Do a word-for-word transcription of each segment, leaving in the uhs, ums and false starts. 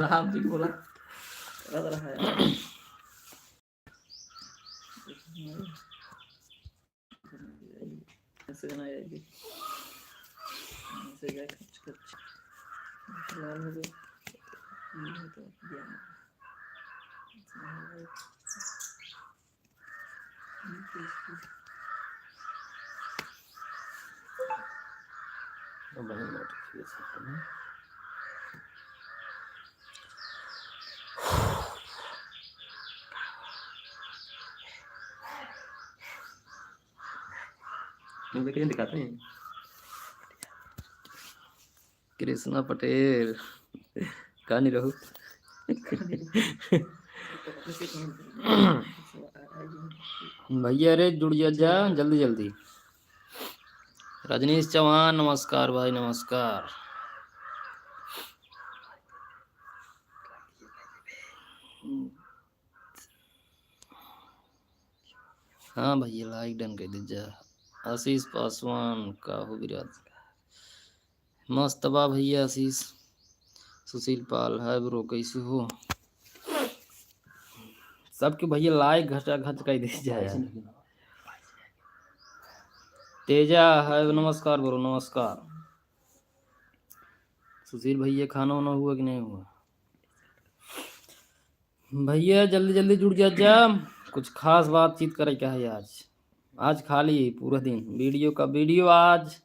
राम जी बोला, रहा है। ऐसे ना आएगी। ऐसे जाए खच खच। लाल हो गया। ये है तो ज्ञान। अब बहन notification है। Notification दिखाते हैं। कृष्णा पटेल, कहाँ नहीं रहू? भैया रे, जुड़ जा, जा, जल्दी, जल्दी। रजनीश चौहान, नमस्कार भाई, नमस्कार। हाँ भैया, like done कर दीजिए। आशीष पासवान, का हो विराट? मस्त बा भैया आशीष। सुशील पाल, hi bro, कैसे हो? सबके भैया like घचा घच कर दीजिए यार। तेजा, hi, नमस्कार bro, नमस्कार। सुशील भैया, खाना वाना हुआ कि नहीं हुआ? भैया, जल्दी जल्दी जुड़ जा, जा। कुछ खास बातचीत करे का है आज। आज खाली पूरा दिन video का, video आज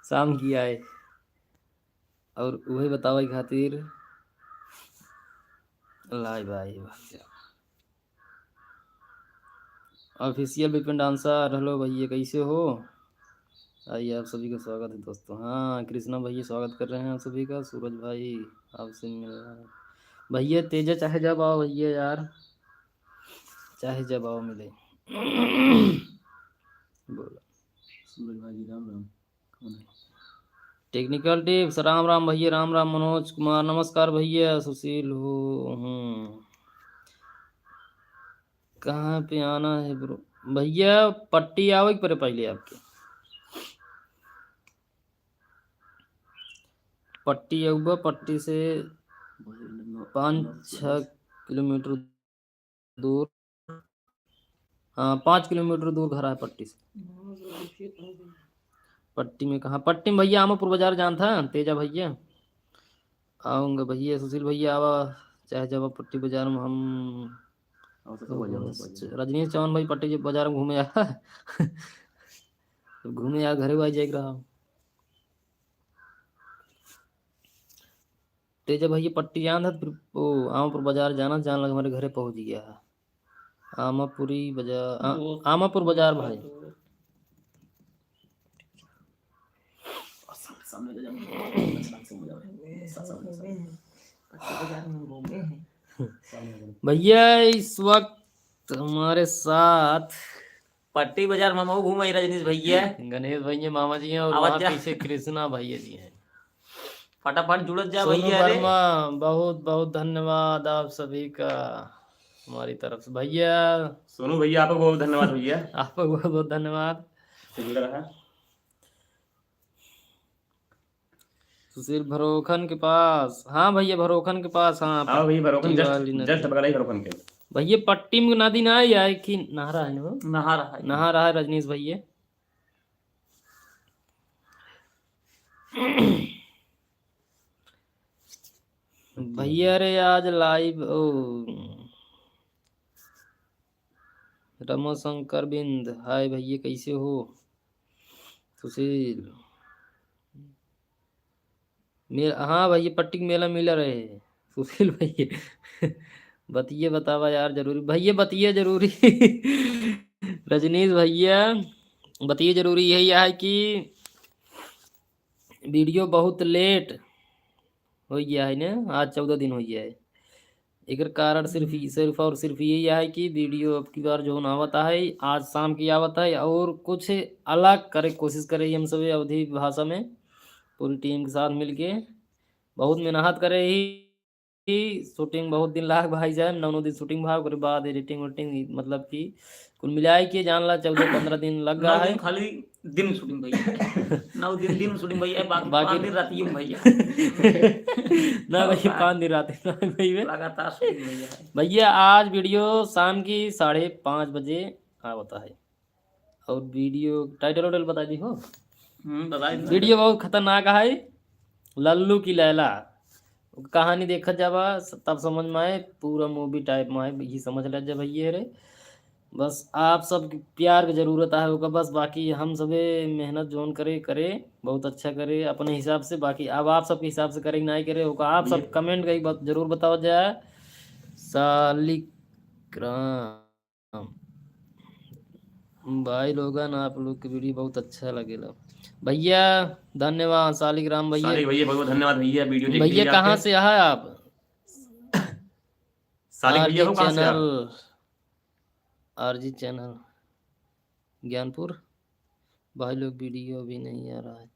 शाम की आए। और वही बतावे खातिर live आए भैया। Official विपिन dancer, hello भैया, कैसे हो? आइए, आप सभी का स्वागत है दोस्तों। हाँ, कृष्णा भैया स्वागत कर रहे हैं आप सभी का। सूरज भाई, आपसे मिल रहा है। भैया तेजा, चाहे जब आओ भैया यार, चाहे जब आओ मिले। बोलो। सूरज भाई जी, राम राम। कौन है? Technical tips, राम राम भैया, राम राम मनोज कुमार, नमस्कार भैया, सुशील हो, हम्म। कहाँ पे आना है bro? भैया, पट्टी आवे के पड़े पहले आपके। पट्टी आउबा, पट्टी से पाँच छः किलोमीटर दूर, हाँ, पाँच किलोमीटर दूर घर है पट्टी से। पट्टी में कहाँ? पट्टी में भैया, आमापुर बाजार जानत है, तेजा भैया। आऊँगा भैया, सुशील भैया आवा, चाहे जावा पट्टी बाजार में हम। हाँ, तो सब आ जाओ, सब आ जाओ। रजनीश चौहान भाई पट्टी बाजार में घूमे आ। घूमे आ, घरे आ जाए रहा। तेजा भैया पट्टी जानत है, फिर वो आमापुर बाजार जाना, जान लगा हमारे घरे पहुँच गया है। आमापुरी बाजार, आ-, वो आमापुर बाजार भाई। सामने, सामने ले जाओ। सामने, सामने, सामने। पट्टी बाजार में घूमे हैं। भैया, इस वक्त हमारे साथ पट्टी बाजार में हमहू घूमे रजनीश भैया। गणेश भैया मामा जी हैं और आवाज वहाँ जा। पीछे कृष्णा भैया जी हैं। फटाफट जुड़त जा सोनू भैया रे। वर्मा, बहुत बहुत धन्यवाद आप सभी का हमारी तरफ से भैया। सोनू भैया, आपको बहुत धन्यवाद भैया। आपको बहुत बहुत धन्यवाद। से जुड़ा रहा। सुशील भरोखन के पास, हाँ भैया, भरोखन के पास, हाँ, हाँ भैया, भरोखन पट्टी just, वाली नदी। Just बगल ही भरोखन के। भैया, पट्टी में नदी ना आई है कि नहरा है ना? नहरा है। नहरा है रजनीश भैया। भैया रे, आज live, ओ, रमाशंकर बिंद, hi भैया, कैसे हो? सुशील, मेला, हाँ भैया, पट्टी के मेला मिला रहे। सुशील भैया, बतिये बतावा यार, जरूरी भैया, बतिये जरूरी। रजनीश भैया, बतिये जरूरी यही है कि video बहुत late हो गया है ना, आज चौदह दिन हो गया है। एकर कारण सिर्फ, हम्म। सिर्फ और सिर्फ यही है कि video अब की बार जौन आवत है, आज शाम की आवत है और कुछ अलग करे कोशिश करे हम सब अवधी भाषा में पूरी team के साथ मिलके बहुत मेहनत करे ही। कि shooting बहुत दिन लाग भाई साहब, नौ, नौ दिन shooting भा, ओकरे बाद editing उडिटिंग, मतलब कि कुल मिलाए के जान ला चौदह पन्द्रह दिन लग गया नौ दिन है। खाली दिन shooting भैया। नौ दिन, दिन shooting भैया, बाकी बाकी पाँच दिन रातियों में भैया। ना और भैया, का? पाँच दिन रात ना भैया। लगातार shooting भैया है। भैया, आज video शाम की साढ़े पाँच बजे आवता है। और video title वाइटल बता दी हो। हम्म, बता दी। Video बहुत खतरनाक है, लल्लू की लैला। कहानी देखत जाबा, स-, तब समझ में आए, पूरा movie type में आए, यही समझ ले जा भैया रे। बस आप सब प्यार के जरूरत है ओका, बस बाकी हम सबे मेहनत जौन करे, करे, बहुत अच्छा करे अपने हिसाब से, बाकी अब आप सबके हिसाब से करे कि नहीं करे, ओका आप सब भैया। Comment करी बत-, जरूर बताओ जाए। सालिक राम। भाई लोगन, आप लोग के video बहुत अच्छा लगेला। भैया, धन्यवाद, सालिक राम भैया। सालिक भैया, बहुत बहुत धन्यवाद भैया, video देख भैया, लिए कहाँ आपके। से आए आप? सालिक भैया, RG हो कहाँ से आप? Channel, RG channel, Gyanpur. भाई लोग, video भी नहीं आ रहा है।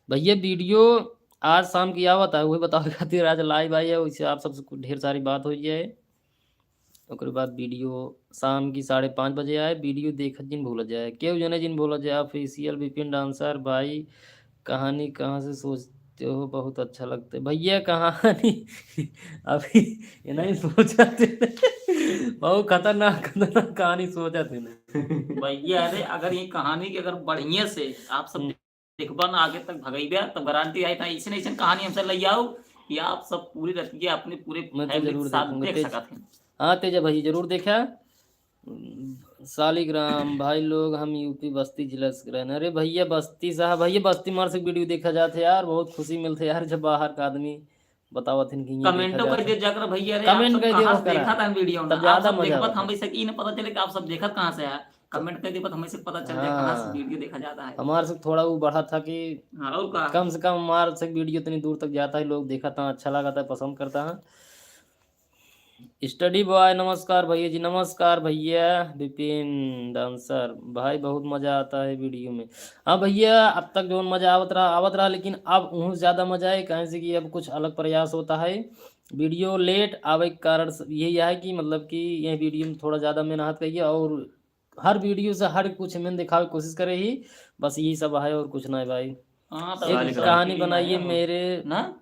भैया, video आज शाम की आवत है, वही बतावे खातिर आज live आई है, वैसे आप सबसे कुछ ढेर सारी बात हो जाए। ओकरे बाद video शाम की साढ़े पाँच बजे आए, video देखत जिन भूल जाए, केहू जने जिन भूल जाए। Official विपिन Dancer भाई, कहानी कहाँ से सोचते हो, बहुत अच्छा लगता है। भैया, कहानी अभी ये नहीं सोचा थे, बहुत खतरनाक, खतरनाक कहानी सोचा थे ना। भैया, अरे, अगर ये कहानी के अगर बढ़िया से आप सब हम्म। देखबा ना, आगे तक भगैबा, तब guarantee आई था, ऐसे न ऐसे कहानी हमसे ले आओ कि आप सब पूरी रतिया अपने पूरे मैं तो family के जरूर साथ देखूंगा, देख तेज। सकत हैं। हाँ, तेजा भाई, जरूर देखा। सालिक राम, भाई लोग, हम UP बस्ती जिला से रहने। अरे भैया, बस्ती साहब, भैया, बस्ती मार से video देखा जात है यार, बहुत खुशी मिलते यार, जब बाहर का आदमी बतावत हन कि ये देखा कमेंटो जात कर है। दिया जाकर भैया, अरे, आप comment सब कर दिया कहाँ से करा। देखा था video तब ना? आप ज्यादा सब मजा देखबा आवत था, है। हमसे ई न पता चले कि आप सब देखत कहाँ से है। Comment कर देबा तो हमें से पता चल जाए कहाँ से हाँ। Video देखा जाता है। हमारे से थोड़ा वो बढ़ा था कि हाँ, और का? कम से कम हमारे से video इतनी दूर तक जाता है, लोग देखा था, अच्छा लगा था, पसंद करता है। Study boy, नमस्कार भैया जी, नमस्कार भैया विपिन Dancer भाई, बहुत मजा आता है video में। हाँ भैया, अब तक जौन मजा आवत रहा, आवत रहा, लेकिन अब उहू से ज्यादा मजा आए, काहे से कि अब कुछ अलग प्रयास होता है। Video late आवे के कारण स-, यही है कि मतलब कि यह video में थोड़ा ज्यादा मेहनत करिए और हर video से हट कुछ में दिखावे के कोशिश करे ही, बस यही सब है और कुछ ना है भाई। हाँ, तो एक अभी कहानी short film बनाइए आया हो। मेरे ना?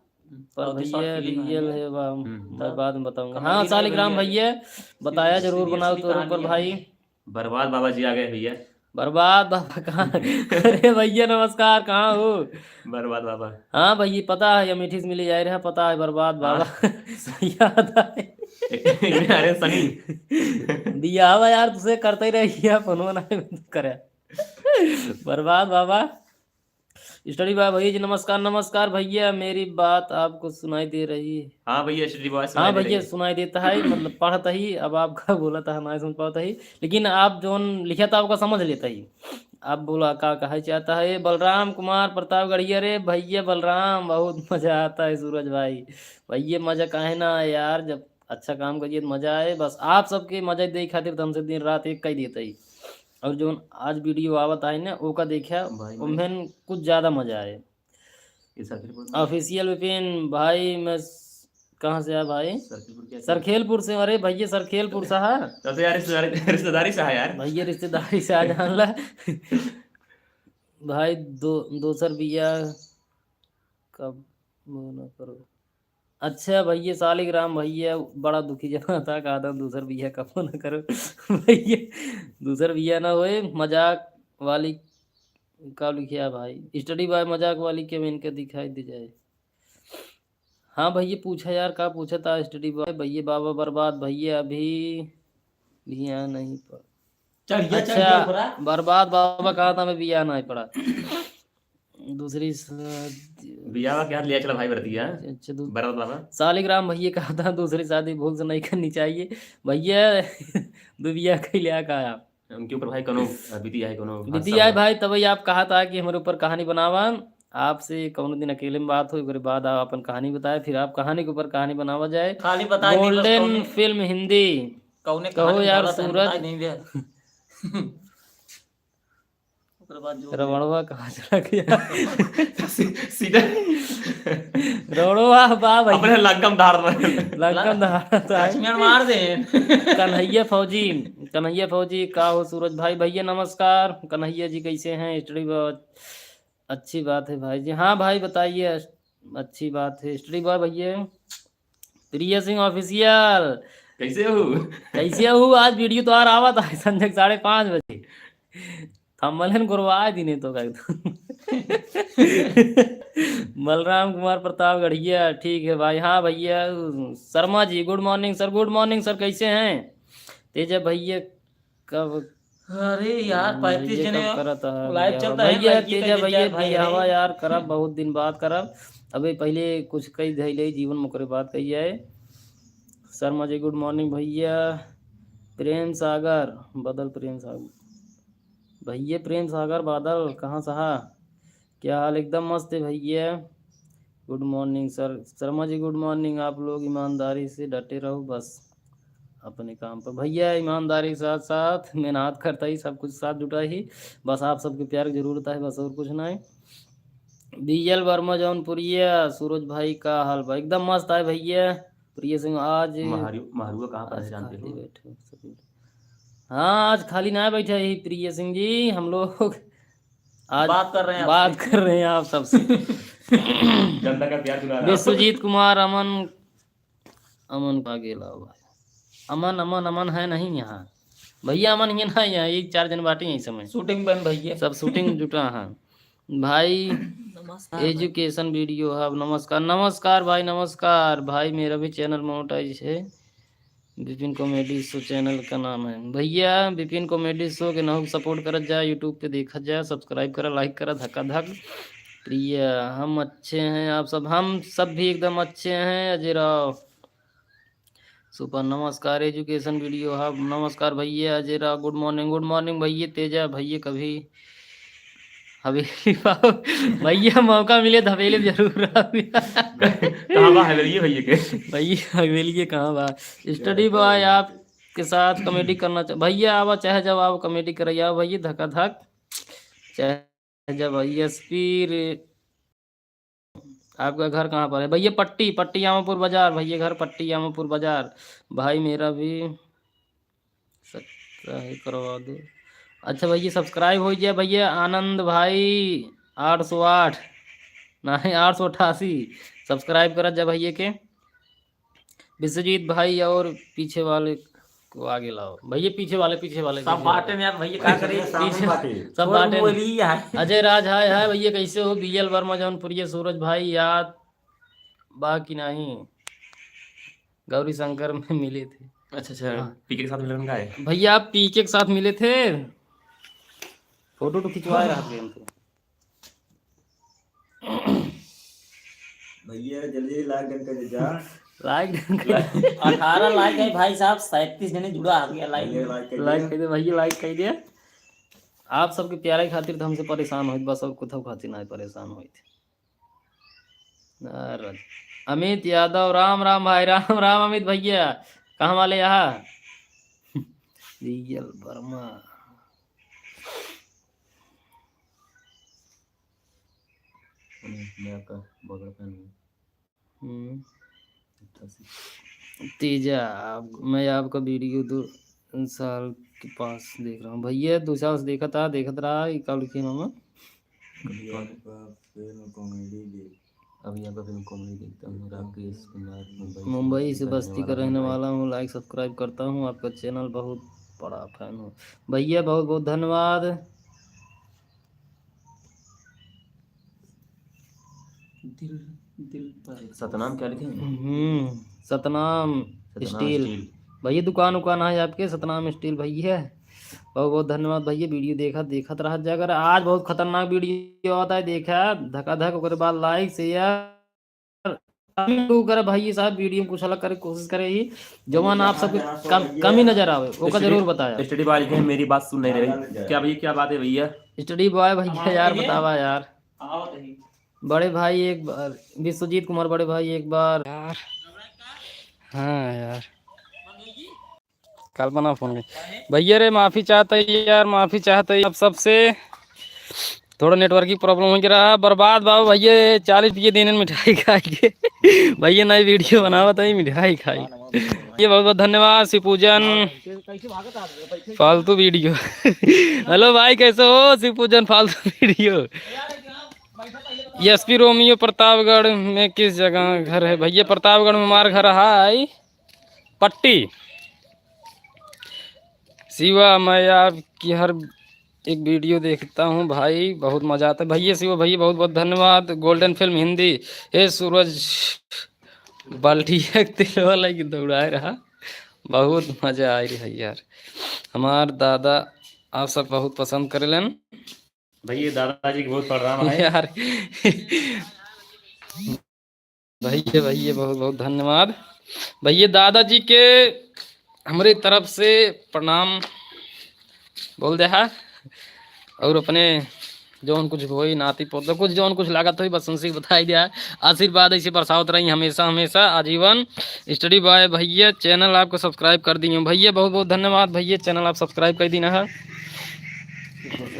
पर और भी short भैया, film real आया। है, वह हम्म। मैं बाद में बताऊंगा। कमेडी हाँ, सालिक राम भैया, भैया, बताया जरूर, बनाओ तो ऊपर भाई। बर्बाद बाबा जी आ गए भैया। बर्बाद बाबा कहाँ? अरे भैया नमस्कार, कहाँ हो? बर्बाद बाबा। हाँ भैया, पता है, अमेठी से मिले जाए रहे, पता है, बर्बाद बाबा। हाँ। याद आए। अरे सनी। बियाह बा यार, तुसे करते ही रहिए, फोनवा ना करे। बर्बाद बाबा। Study boy भैया जी, नमस्कार, नमस्कार भैया, मेरी बात आपको सुनाई दे रही है? हाँ भैया, study boy सुनाई हाँ दे रही भैया, है। सुनाई देता है, मतलब पढ़ता ही, अब आपका बोला था, ना सुन पाता ही, लेकिन आप जौन लिखा था, आपका समझ लेता ही। आप बोला, का कहे चाहता है? बलराम कुमार प्रतापगढ़िया, रे भैया बलराम, बहुत मजा आता है सूरज भाई। भैया, मजा काहे ना आए यार, जब अच्छा काम करिए तो मजा आए। बस आप सबके मजा दे खातिर तो हमसे दिन रात एक कई देता ही। और जौन आज video आवत है ना, ओका देखा, भाई, मैं उम्हन कुछ ज्यादा मजा आए। ये सरखेलपुर में। Official विपिन भाई, मैं स-, कहाँ से है भाई? सरखेलपुर क्या? सरखेलपुर से। अरे भैया, सरखेलपुर से है। तब तो यार रिश्तेदारी, रिश्तेदारी से है यार। भैया, रिश्तेदारी से आ जान ला। भाई, दो, दोसर बियाह कब वो ना करो। अच्छा भैया, सालिक राम भैया बड़ा दुखी जना था, कहा था, "दूसर बियाह कबो ना करो।" भैया, दूसर बियाह ना होए, मजाक वाली का लिखिया भाई, study boy मजाक वाली के इनके दिखाई दे जाए। हाँ भैया, पूछा यार, का पूछा था study boy? भैया, बाबा बर्बाद भैया अभी बियाह नहीं पड़ा। चढ़िया, अच्छा, चढ़िया ऊपरा। बर्बाद बाबा कहा था, मैं बियाह नहीं पड़ा। दूसरी स-, बियाह के हाथ लिया चला भाई बरतिया। अच्छा, दू-, बर्बाद बाबा। सालिक राम भैया कहा था, दूसरी शादी भूल से नहीं करनी चाहिए। भैया, दो बियाह के लिया कहा आप? उनके ऊपर भाई कोनो, अ, बीती है, कोनो हादसा बीती है हुआ। भाई, तभी आप कहा था कि हमारे ऊपर कहानी बनावा। आपसे कौनो दिन अकेले में बात हो, ओकरे बाद आप अपन कहानी बताए, फिर आप कहानी के ऊपर कहानी बनावा जाए। खाली बताए दी बस Golden कौने, Film हिंदी। कौने कहो कहानी यार बोला था, सूरज। बताए नहीं दे। ओकरे बाद जो रवणवा कहाँ चला गया? सी-, सीधा रवणवा बा भाई। अपने लंकम धार रहे। लंकम धार तो है। लक्ष्मण मार दे। कन्हैया फौजी, कन्हैया फौजी, का हो सूरज भाई? भैया नमस्कार। कन्हैया जी कैसे हैं? स्टडी बहुत अच्छी बात है भाई जी। हाँ भाई बताइए, अच्छी बात है। स्टडी बॉय भैया, प्रिय सिंह ऑफिशियल। कैसे हो? कैसे हो? आज वीडियो तो आ रहा था संजय साढ़े पाँच बजे। थंबनेल गुरवाए दिने तो का एकदम। बलराम कुमार प्रतापगढ़िया, ठीक है भाई। हाँ भैया, Sharma ji, good morning sir, good morning sir, कैसे हैं? तेजा भैया, कब अरे यार, हम्म, पैंतीस ये जने कब करत है लाइव भैया? चलता है, भैया, लाइव की तेजा कइसे भैया, चार भाई भैया, रहे। हवा यार, करब, बहुत दिन बाद करब। अबे पहले कुछ कई धैले जीवन में, ओकरे बाद कही जाए। शर्मा जी, गुड मॉर्निंग भैया। प्रेम सागर, बदल प्रेम सागर। भैया प्रेम सागर बादल, कहाँ सहा? क्या हाल? एकदम मस्त है भैया। Good morning sir, Sharma ji good morning. आप लोग ईमानदारी से डटे रहो बस अपने काम पर। भैया ईमानदारी के साथ साथ मेहनत करता ही, सब कुछ साथ जुटा ही, बस आप सबके प्यार की जरूरत है, बस और कुछ नहीं। बीएल वर्मा जौनपुरिया, सूरज भाई का हाल बा? एकदम मस्त है भैया। प्रिय सिंह आज महरु-, महरुआ कहाँ पर आज है जानते खाली हो? बैठे हो सभी। हाँ, आज खाली ना बैठे ही प्रिय सिंह जी, हम लोग आज बात कर रहे हैं बात आपसे। कर रहे हैं आप सबसे। जनता का प्यार दुलार। विश्वजीत कुमार, अमन, अमन का गेला भाई। अमन, अमन, अमन है नहीं यहाँ। भैया अमन ये ना यहाँ, ये चार जन बाटे यही समय। शूटिंग बन भैया। सब शूटिंग जुटा है। भाई नमस्कार भाई। एजुकेशन वीडियो हब, नमस्कार, नमस्कार भाई, नमस्कार। भाई मेरा भी चैनल मोनेटाइज है, विपिन कॉमेडी शो चैनल का नाम है। भैया विपिन कॉमेडी शो के नहुक सपोर्ट करत जा, YouTube पे देखत जा, सब्सक्राइब करा, लाइक करा, धक्का धक। प्रिय, हम अच्छे हैं, आप सब, हम सब भी एकदम अच्छे हैं। अजय राव सुपर नमस्कार, एजुकेशन वीडियो हब, नमस्कार भैया Ajay Rao, good morning, good morning भैया तेजा, भैया कभी हवेली पाओ भैया, मौका मिले तो हवेली जरूर आओ। कहाँ बा हवेली भैया के? भैया हवेली के कहाँ बा? स्टडी बॉय आपके साथ कॉमेडी करना चाह-, भैया आवा, चाहे जब आओ कॉमेडी करे आओ भैया, धका धक, चाहे जब एसपी रे। आपका घर कहाँ पर है? भैया पट्टी, पट्टी आमापुर बाजार, भैया घर पट्टी आमापुर बाजार। भाई मेरा भी सकता है करवा दो। अच्छा भैया सब्सक्राइब हो जाए भैया, आनंद भाई आठ सौ आठ, नहीं आठ सौ अट्ठासी सब्सक्राइब करत जा भैया के। विश्वजीत भाई और पीछे वाले को आगे लाओ। भैया पीछे वाले, पीछे वाले, सब पीछे बाटे वाले। में यार भैया, का करी? सामने पीछे बाटे। सब और बाटे में। बोली है। अजय राज, हाय, हाय भैया, कैसे हो? बीएल वर्मा जौनपुरिया, सूरज भाई याद बा कि नहीं? गौरी शंकर में मिले थे। अच्छा, अच्छा, हाँ। पीके के साथ मिलन का है? भैया आप पीके के साथ मिले थे, फोटो तो खिंचवाए रहा थे हमको। भैया जल्दी लाइक डन कर दे जा। लाइक डन कर दे। अठारह लाइक है भाई साहब, सैंतीस जने जुड़ा आ गया लाइक भैया में। लाइक कर लाइक दिया। कर दे भैया, लाइक कर दे। आप सबके प्यारे खातिर तो हमसे परेशान होइत, बस और कुछ खातिर ना परेशान होइत। अरे, अमित यादव, राम राम भाई, राम राम अमित भैया, कहाँ वाले यहाँ? डीएल वर्मा। हम्म, मैं आपका बगल fan हूँ। हम्म। अच्छा से। तेजा, आप, मैं आपका वीडियो दो साल के पास देख रहा हूँ। भैया, दो साल से देखत आ, देखत रहा, ये का लिखे मामा? अभी आपका फिल्म कॉमेडी देख। अभी आपका फिल्म कॉमेडी देखता हूँ। राकेश कुमार, मुंबई से मुंबई से बस्ती का रहने वाला हूँ। लाइक सब्सक्राइब करता हूँ, आपका चैनल बहुत बड़ा fan हूँ। भैया, बहुत बहुत धन्यवाद। दिल, दिल पर। सतनाम क्या लिखे हैं? हम्म, सतनाम सतनाम स्टील। स्टील। भैया, दुकान उकान है आपके? सतनाम स्टील भैया। बहुत बहुत धन्यवाद भैया, वीडियो देखत, देखत रहत जा। अगर आज बहुत खतरनाक वीडियो आता है, देखा धका धक, ओकरे बाद लाइक, शेयर, कमेंट जरूर करे भैया साहब, वीडियो में कुछ अलग करे के कोशिश करे ही, जौन आप सबके कम, कमी नजर आवे, ओका स्टडी-, जरूर बताया। स्टडी बॉय लिखे हैं, मेरी बात सुन नहीं रही। क्या भैया, क्या बात है भैया? स्टडी बॉय भैया यार, बतावा यार। बड़े भाई एक बार, विश्वजीत कुमार बड़े भाई एक बार। यार, हाँ यार। कल्पना फोन गई। भैया रे, माफी चाहता है यार, माफी चाहता है आप सबसे। थोड़ा network की problem होइ गया रहा, बर्बाद बाबू भैया, चालीस रुपये दिन में मिठाई खाएंगे। भैया नई video बनावत है, मिठाई खाई। ये बहुत बहुत धन्यवाद, शिव पूजन फालतू video। Hello भाई, कैसे हो शिव पूजन फालतू video? S P Romeo Pratapgarh में किस जगह घर है? भैया प्रतापगढ़ में हमार घर है पट्टी। शिवा, मैं आपकी हर एक video देखता हूँ भाई, बहुत मजा आता है। भैया शिवा भैया बहुत बहुत धन्यवाद। Golden Film हिंदी, हे सूरज बाल्टी एक तेल वाला की दौड़ाए रहा, बहुत मजा आई रही है यार। हमार दादा आप सब बहुत पसंद करेलन। भैया दादाजी के बहुत प्रणाम है। यार भैया, भैया, बहुत, बहुत धन्यवाद। भैया, दादाजी के हमरे तरफ से प्रणाम बोल दे हा। और अपने जौन कुछ होई, नाती पोता कुछ जौन कुछ लागत होई, बस उनसे बताई दिया। आशीर्वाद ऐसे बरसावत रही हमेशा, हमेशा आजीवन। Study Boy भैया, channel आपको subscribe कर दिए भैया, बहुत, बहुत धन्यवाद भैया, channel आप subscribe कर दीना है।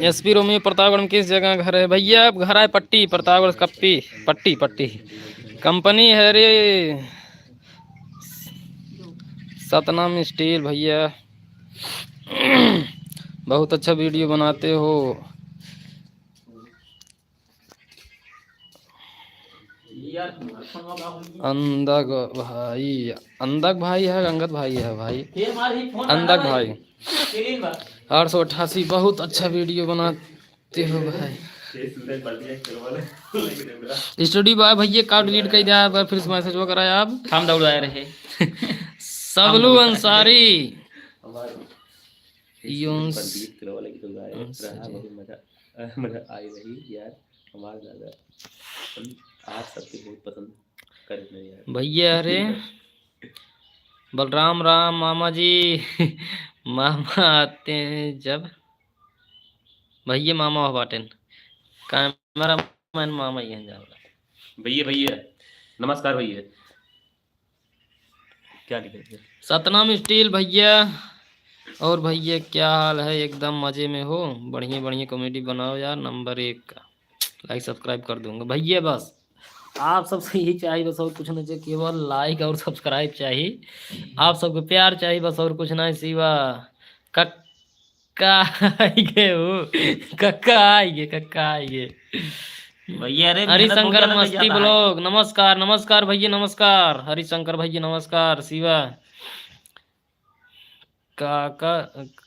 S P Romeo प्रतापगढ़ में किस जगह घर है भैया? घर है पट्टी, प्रतापगढ़ कप्पी, पट्टी, पट्टी। Company है रे सतनाम Steel भैया, बहुत अच्छा video बनाते हो। अंदग भाई, अंदग भाई है, अंगद भाई है भाई? अंदग भाई। आठ सौ अट्ठासी, बहुत अच्छा video बनाते हो भाई। Study Boy भैया का delete कर दिया, एक बार फिर से message वो कराया आप। हम दौड़ आए रहे। सबलू अंसारी। यूंस। अच्छा जी। मजा आई रही यार, हमार दादा। हम आप सबके बहुत पसंद करत नहीं यार। भैया, अरे, बलराम राम मामा जी, मामा आते हैं जब, भैया मामा हो बाटेन, cameraman मामा ही हैं जाओ। भैया, भैया, नमस्कार भैया। क्या लिखे थे? सतनाम Steel भैया। और भैया क्या हाल है? एकदम मजे में हो? बढ़िया बढ़िया comedy बनाओ यार, number एक का। Like subscribe कर दूंगा भैया, बस आप सबसे यही चाहिए बस, और कुछ नहीं चाहिए, केवल like और subscribe चाहिए, आप सबके प्यार चाहिए बस, और कुछ नहीं। शिवा कक्का आई गए हो, कक्का आई गए, कक्का आई गए। भैया, अरे, मेहनत बहुत हरिशंकर ज्यादा मस्ती ज्यादा है। Vlog, नमस्कार, नमस्कार भैया, नमस्कार। हरिशंकर भैया, नमस्कार। शिवा, काका,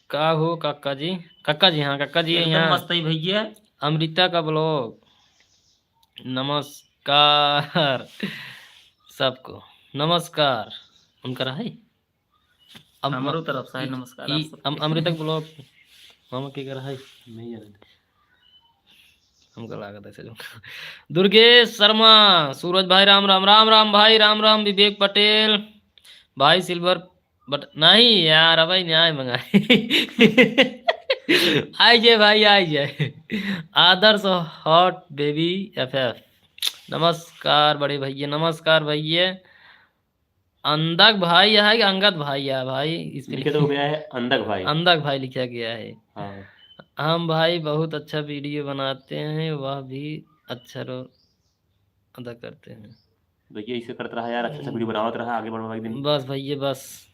का हो काका जी? काका जी, हाँ, काका जी, एकदम यहाँ। मस्त है भैया। अमृता का vlog, नमस्कार सबको, नमस्कार। उनका रहा है? अब हमारो तरफ से है ई, नमस्कार आप ई, सबके। अम-, अमृतक vlog, मामा के कर है? नहीं जानते। हमका लागत है चलो। दुर्गेश शर्मा, सूरज भाई, राम राम, राम राम भाई, राम राम। विवेक पटेल, भाई silver but नहीं यार, अब न्याय मंगाए। आई जाए भाई, आई जाए। आदर्श hot baby F F, नमस्कार बड़े भैया, नमस्कार भैया। अंदक भाई है कि अंगद भाई है भाई? इस पे लिखे तो लिखा हो गया है अंदक भाई। अंदक भाई लिखा गया है। हाँ। हम भाई बहुत अच्छा video बनाते हैं, वह भी अच्छा role अदा करते हैं। भैया, इसे करत रहा यार, अच्छा अच्छा video बनावत रहा, आगे बढ़वा एक दिन। बस भैया, बस।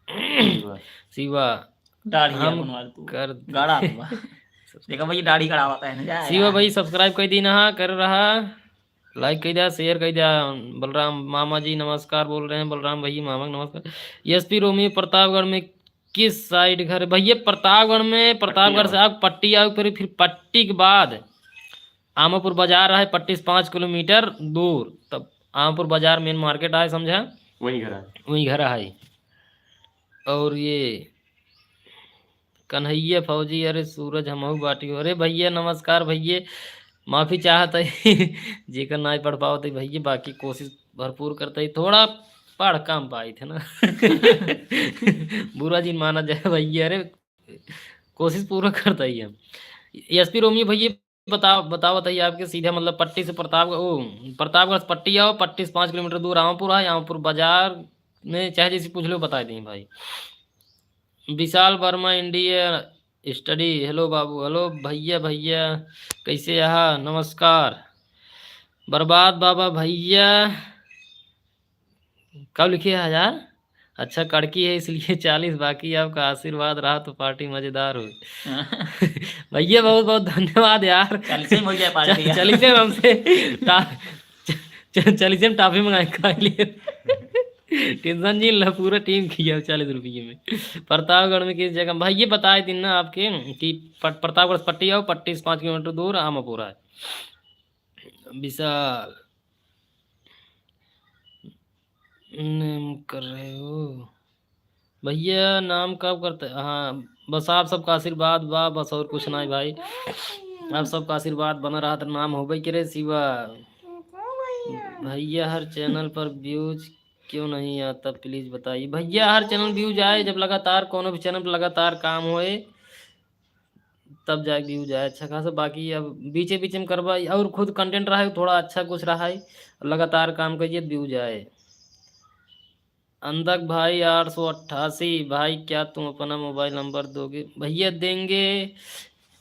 शिवा। शिवा, दाढ़ी हम अपन वाला तू। कर गाड़ा हुआ। देखा भैया, दाढ़ी कढ़ावत है ना, जा शिवा यार। भाई, subscribe कर दीना, हाँ, कर रहा। Like कर दिया, share कर दिया। बलराम मामा जी नमस्कार बोल रहे हैं, बलराम भैया मामा को नमस्कार। S P Romeo प्रतापगढ़ में किस side घर है? भैया प्रतापगढ़ में, प्रतापगढ़ से आओ, पट्टी आओ, फिर, फिर पट्टी के बाद आमापुर बाजार है, पट्टी से पाँच किलोमीटर दूर, तब आमापुर बाजार main market आए, समझा? वहीं घर है। वहीं घर है। और ये कन्हैया फौजी, अरे सूरज हमहू बाटी हो। अरे भैया नमस्कार भैया, माफी चाहत है जेकर नाई पढ़ पावत है भैया, बाकी कोशिश भरपूर करत है, थोड़ा पढ़ कम पाई थे ना। बुरा जिन माना जाए भैया, अरे कोशिश पूरा करत है हम। S P Romeo भैया बता, बतावत है आपके सीधा मतलब पट्टी से प्रताप, ओ, प्रतापगढ़ से पट्टी आओ, पट्टी से पाँच किलोमीटर दूर आमापुर है, आमापुर बाजार में चाहे जैसे पूछ लो बता दें भाई। विशाल वर्मा इंडिया, स्टडी, हेलो बाबू, हेलो भैया, भैया कैसे आहा? नमस्कार। बर्बाद बाबा भैया, कब लिखे है यार? अच्छा, कड़की है इसलिए चालीस, बाकी आपका आशीर्वाद रहा तो पार्टी मजेदार हो। हाँ। भैया बहुत बहुत धन्यवाद यार। चालीस में हो जाए पार्टी चल-, यार। चालीस में हमसे टा-, च-, च-, चालीस में टाफी मंगाए खा लिए। टेंशन जी ला, पूरा टीम खिया चालीस रुपये में। प्रतापगढ़ में किस जगह? भाई ये बताए दिन ना आपके कि प-, प्रतापगढ़ से पट्टी आओ, पट्टी से पाँच किलोमीटर दूर आमापुरा है। विशाल नेम कर रहे हो भैया, नाम कब करते? हाँ, बस आप सबका आशीर्वाद बा, बस और कुछ नहीं भाई। आप सबका आशीर्वाद बना रहा तो नाम होबे करे शिवा। भैया हर चैनल पर व्यूज क्यों नहीं आता, प्लीज बताइए। भैया हर चैनल व्यूज आए, जब लगातार कोनो भी चैनल पर लगातार काम होए तब जाए व्यूज आए अच्छा खासा। बाकी अब बीचे बीचे में करबा और खुद कंटेंट रहा है, थोड़ा अच्छा कुछ रहा है, लगातार काम करिए, व्यूज आए। अंदक भाई आठ सौ अट्ठासी, भाई क्या तुम अपना मोबाइल नंबर दोगे? भैया देंगे,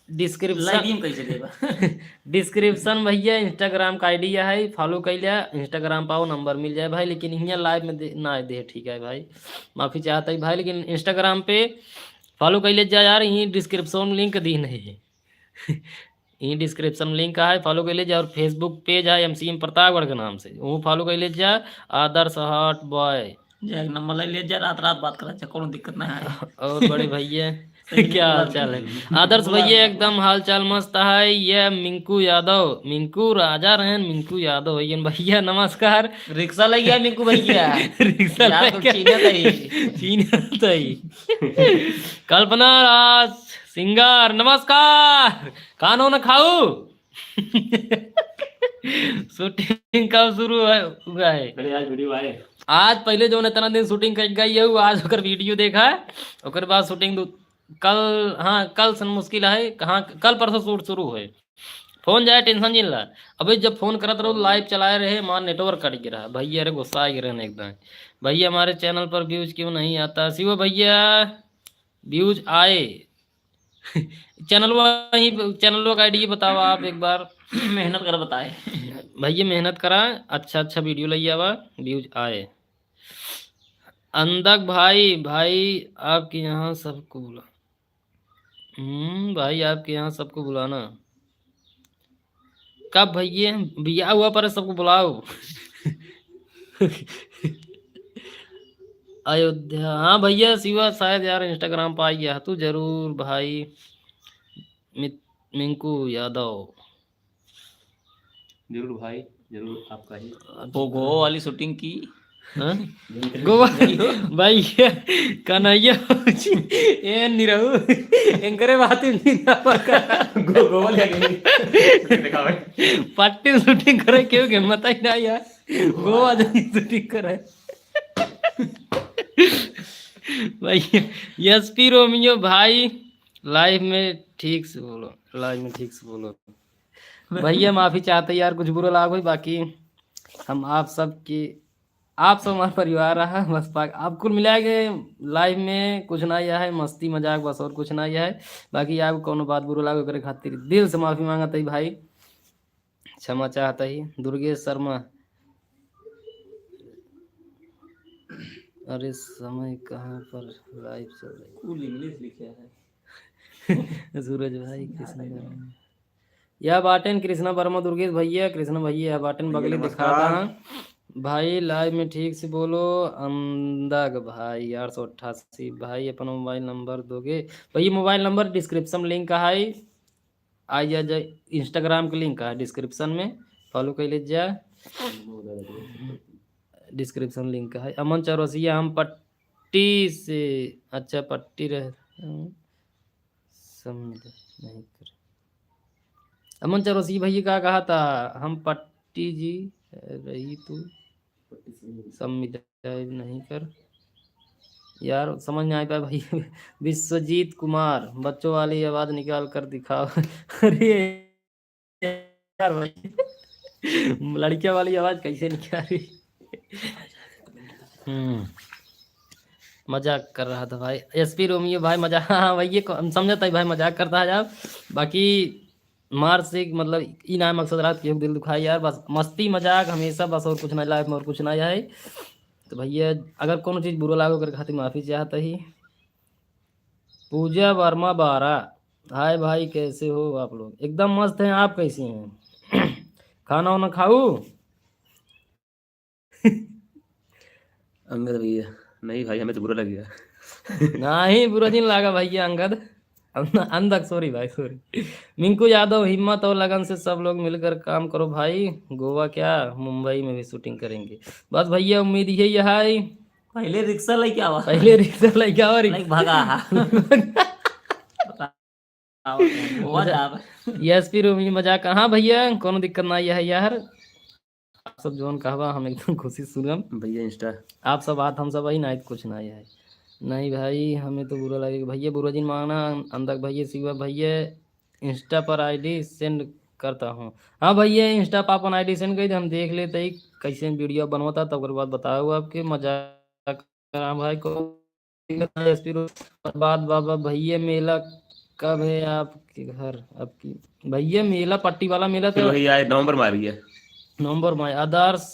डिस्क्रिप्शन लाइव में कैसे देबा? डिस्क्रिप्शन भैया इंस्टाग्राम का आईडी है, फॉलो कर लिया, इंस्टाग्राम पाओ नंबर मिल जाए भाई, लेकिन हियाँ लाइव में दे, ना दे, ठीक है भाई, माफ़ी चाहता है भाई, लेकिन इंस्टाग्राम पे फॉलो कर ले जा यार, यहीं डिस्क्रिप्शन लिंक दी नहीं है। यहीं डिस्क्रिप्शन लिंक है, फॉलो कर ले जा। और फेसबुक पेज है एमसीएम प्रतापगढ़ के नाम से, वो फॉलो कर ले जा। आदर्श हॉट बॉय। जा, एक नंबर ले ले जा, रात रात बात करा जा, कोनो दिक्कत ना है। और बड़े भैया, सही क्या बात हाल चाल है? है। आदर्श भैया एकदम हाल चाल मस्त है। ये मिंकू यादव, मिंकू राजा रहन, मिंकू यादव है। भैया नमस्कार। रिक्शा ले गया मिंकू भैया। रिक्शा यार, ले तो गया। चीन्हत ही। चीन्हत ही। कल्पना राज सिंगर, नमस्कार। कानो न खाऊ। शूटिंग कब शुरू है, हुआ है? अरे, आज वीडियो आए। आज पहले जो इतना दिन शूटिंग कर गई है, वो आज ओकर वीडियो देखा है, ओकर बाद शूटिंग दू-, कल, हाँ, कल से मुश्किल है, हाँ, कल परसों शूट शुरू है। फोन जाए, टेंशन जिन ला। अबे जब फोन करत रहो, लाइव चलाए रहे, मार नेटवर्क कट गिरा। भैया रे गुस्सा आ गिरा एकदम। भैया हमारे चैनल पर व्यूज क्यों नहीं आता? शिवा भैया व्यूज आए। चैनलवा ही, चैनलवा का आईडी बतावा आप एक बार। मेहनत कर बताए। भैया मेहनत करा, अच्छा अच्छा वीडियो लइ आवा, व्यूज आए। अंदक भाई, भाई आपके यहाँ सबको बुला, हम्म, भाई आपके यहाँ सबको बुलाना। कब भैया, बिया हुआ पर सबको बुलाओ। अयोध्या, हाँ भैया, शिवा शायद यार इंस्टाग्राम पे आ गया। तू जरूर भाई, मित-, मिंकू यादव। जरूर भाई, जरूर आपका ही। वो गोवा वाली शूटिंग की। हाँ? गोवा। भाई, कन्हैया, ए निरहू, एंकरे बात ही नहीं ना पता। गो-, गोवा ले गए। देखा भाई। पट्टी शूटिंग करे क्यों के, बताई ना यार। गोवा जाके शूटिंग करे। भाई, एसपी रोमियो भाई, लाइव में ठीक से बोलो, लाइव में ठीक से बोलो। भैया, माफी चाहते यार, कुछ बुरा लाग होई, बाकी हम आप सब की, आप सब हमारा परिवार रहा, बस पा-, आप कुल मिला के लाइव में कुछ ना यह है, मस्ती मजाक बस, और कुछ ना यह है। बाकी आप कौनो बात बुरा लाग, ओकरे खातिर दिल से माफी मांगत है भाई, क्षमा चाहत है। दुर्गेश शर्मा, अरे समय कहाँ पर लाइव चल रही? Cool English लिखे है। सूरज भाई, कृष्णा वर्मा। या बाटेन कृष्णा वर्मा, दुर्गेश भैया, कृष्णा भैया या बाटेन, भैया बगली नमस्कार। दिखाता है। भाई लाइव में ठीक से बोलो, अंदाग भाई आठ सौ अट्ठासी भाई, अपना मोबाइल नंबर दोगे? भैया मोबाइल नंबर डिस्क्रिप्शन लिंक है, आ जा, जा, इंस्टाग्राम के लिंक है डिस्क्रिप्शन में, फॉलो कर ले जा। डिस्क्रिप्शन लिंक है। अमन चौरसिया, हम पट्टी से, अच्छा पट्टी रह, समझ नहीं कर। अमन चौरसिया भैया का कहा था, हम पट्टी जी रही तू। सब मिटाइब नहीं कर। यार, समझ नहीं आ पाया भाई। विश्वजीत कुमार, बच्चों वाली आवाज निकाल कर दिखाओ। अरे यार भाई, लड़कियां वाली आवाज कैसे निकाली? हम्म। मजाक कर रहा था भाई। एसपी रोमियो भाई मजाक, हाँ, हाँ, भाई, ये को-, हम समझत है भाई, मजाक करता है आप। बाकी मार से, मतलब, ई ना मकसद रहा कि हम दिल दुखाए यार, बस मस्ती मजाक हमेशा, बस और कुछ ना, लाइफ में और कुछ ना है। तो भैया, अगर कोनो चीज बुरा लागो, ओकर खातिर माफी चाहत ही। पूजा वर्मा बारा, हाय भाई, कैसे हो आप लोग? एकदम मस्त हैं, आप कैसे हैं? खाना वाना खाऊ? अंगद भैया, नहीं भाई, हमें तो बुरा लग गया। नहीं, बुरा दिन लागा भैया अंगद। अंद-, अंधक, सॉरी भाई, सॉरी। मिंकू यादव, हिम्मत और लगन से सब लोग मिलकर काम करो भाई। गोवा क्या, मुंबई में भी शूटिंग करेंगे। बस भैया, उम्मीद यही है। पहले रिक्शा लेके आवा। पहले रिक्शा लेके आवा, रिक्शा। नहीं, भागा। बताओ, गोवा अच्छा, जाब। एसपी रोमी मजाक, हाँ भैया, कोनो दिक्कत ना है यार। आप सब जौन कहबा, हम एकदम खुशी सुनम। भैया, Insta। आप सब बात, हम सब वही ना, कुछ ना है। नहीं भाई, हमें तो बुरा लगेगा। भैया, बुरा जिन माना, अंदर भैया, शिवा भैया, Insta पर आईडी send करता हूँ। हाँ भैया, Insta पर अपन आईडी send कर दे, हम देख लेते ही कैसे वीडियो बनवाता, तब ओकर बाद बताओ आपके। मजाक कर रहा भाई को। एसपी रो-, प्रभात बाबा, भैया मेला कब है आपके घर? आपकी भैया मेला, पट्टी वाला मेला फिर तो वही आए, नवंबर में आ रही है। नवंबर में आए। आदर्श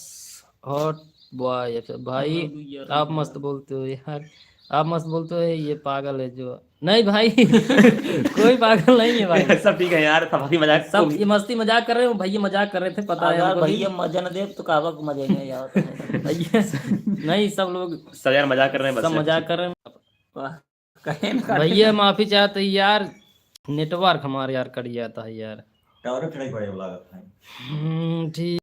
हॉट बॉय, अच्छा भाई, आप मस्त बोलते हो यार, आप मस्त बोलते हो, ये पागल है जो। नहीं भाई, कोई पागल नहीं है भाई। सब ठीक है यार, सब हंसी मजाक। सब ये मस्ती मजाक कर रहे हो भैया, मजाक कर रहे थे, पता है अगर हमको भी। भैया मजा न दे तो काबा को मजा नहीं यार। भैया, नहीं, सब लोग सब यार मजाक कर रहे हैं, बस सब यार। मजाक कर रहे हैं। वाह, कहे ना भैया, माफी चाहते यार, नेटवर्क हमारे यार कट जाता है यार। टावर खड़े पड़े वाला है। हम्म, ठीक।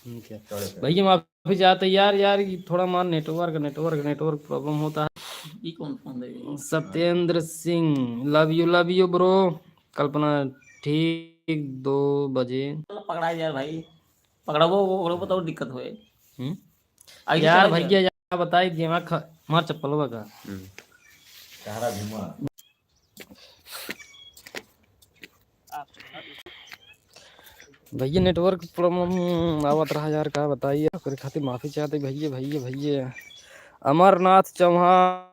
ठीक है। टावर खड़े। भैया, माफी चाहते यार, यार, ये थोड़ा मार नेटवर्क, नेटवर्क, नेटवर्क प्रॉब्लम होता है। ये कौन फोन है? सत्येंद्र Singh, love you, love you bro। कल्पना, ठीक दो बजे। पकड़ा यार भाई, पकड़ाबो, ओकरो बताओ दिक्कत होए। हम्म? आगे यार चला भैया, यार बताई दिमाग खा-, मार चप्पलवा का। हम्म। सहारा घुमा। भैया, नेटवर्क प्रॉब्लम आवत रहा यार, का बताइए, ओकरे खातिर माफी चाहते भैया, भैया, भैया। अमरनाथ चौहान,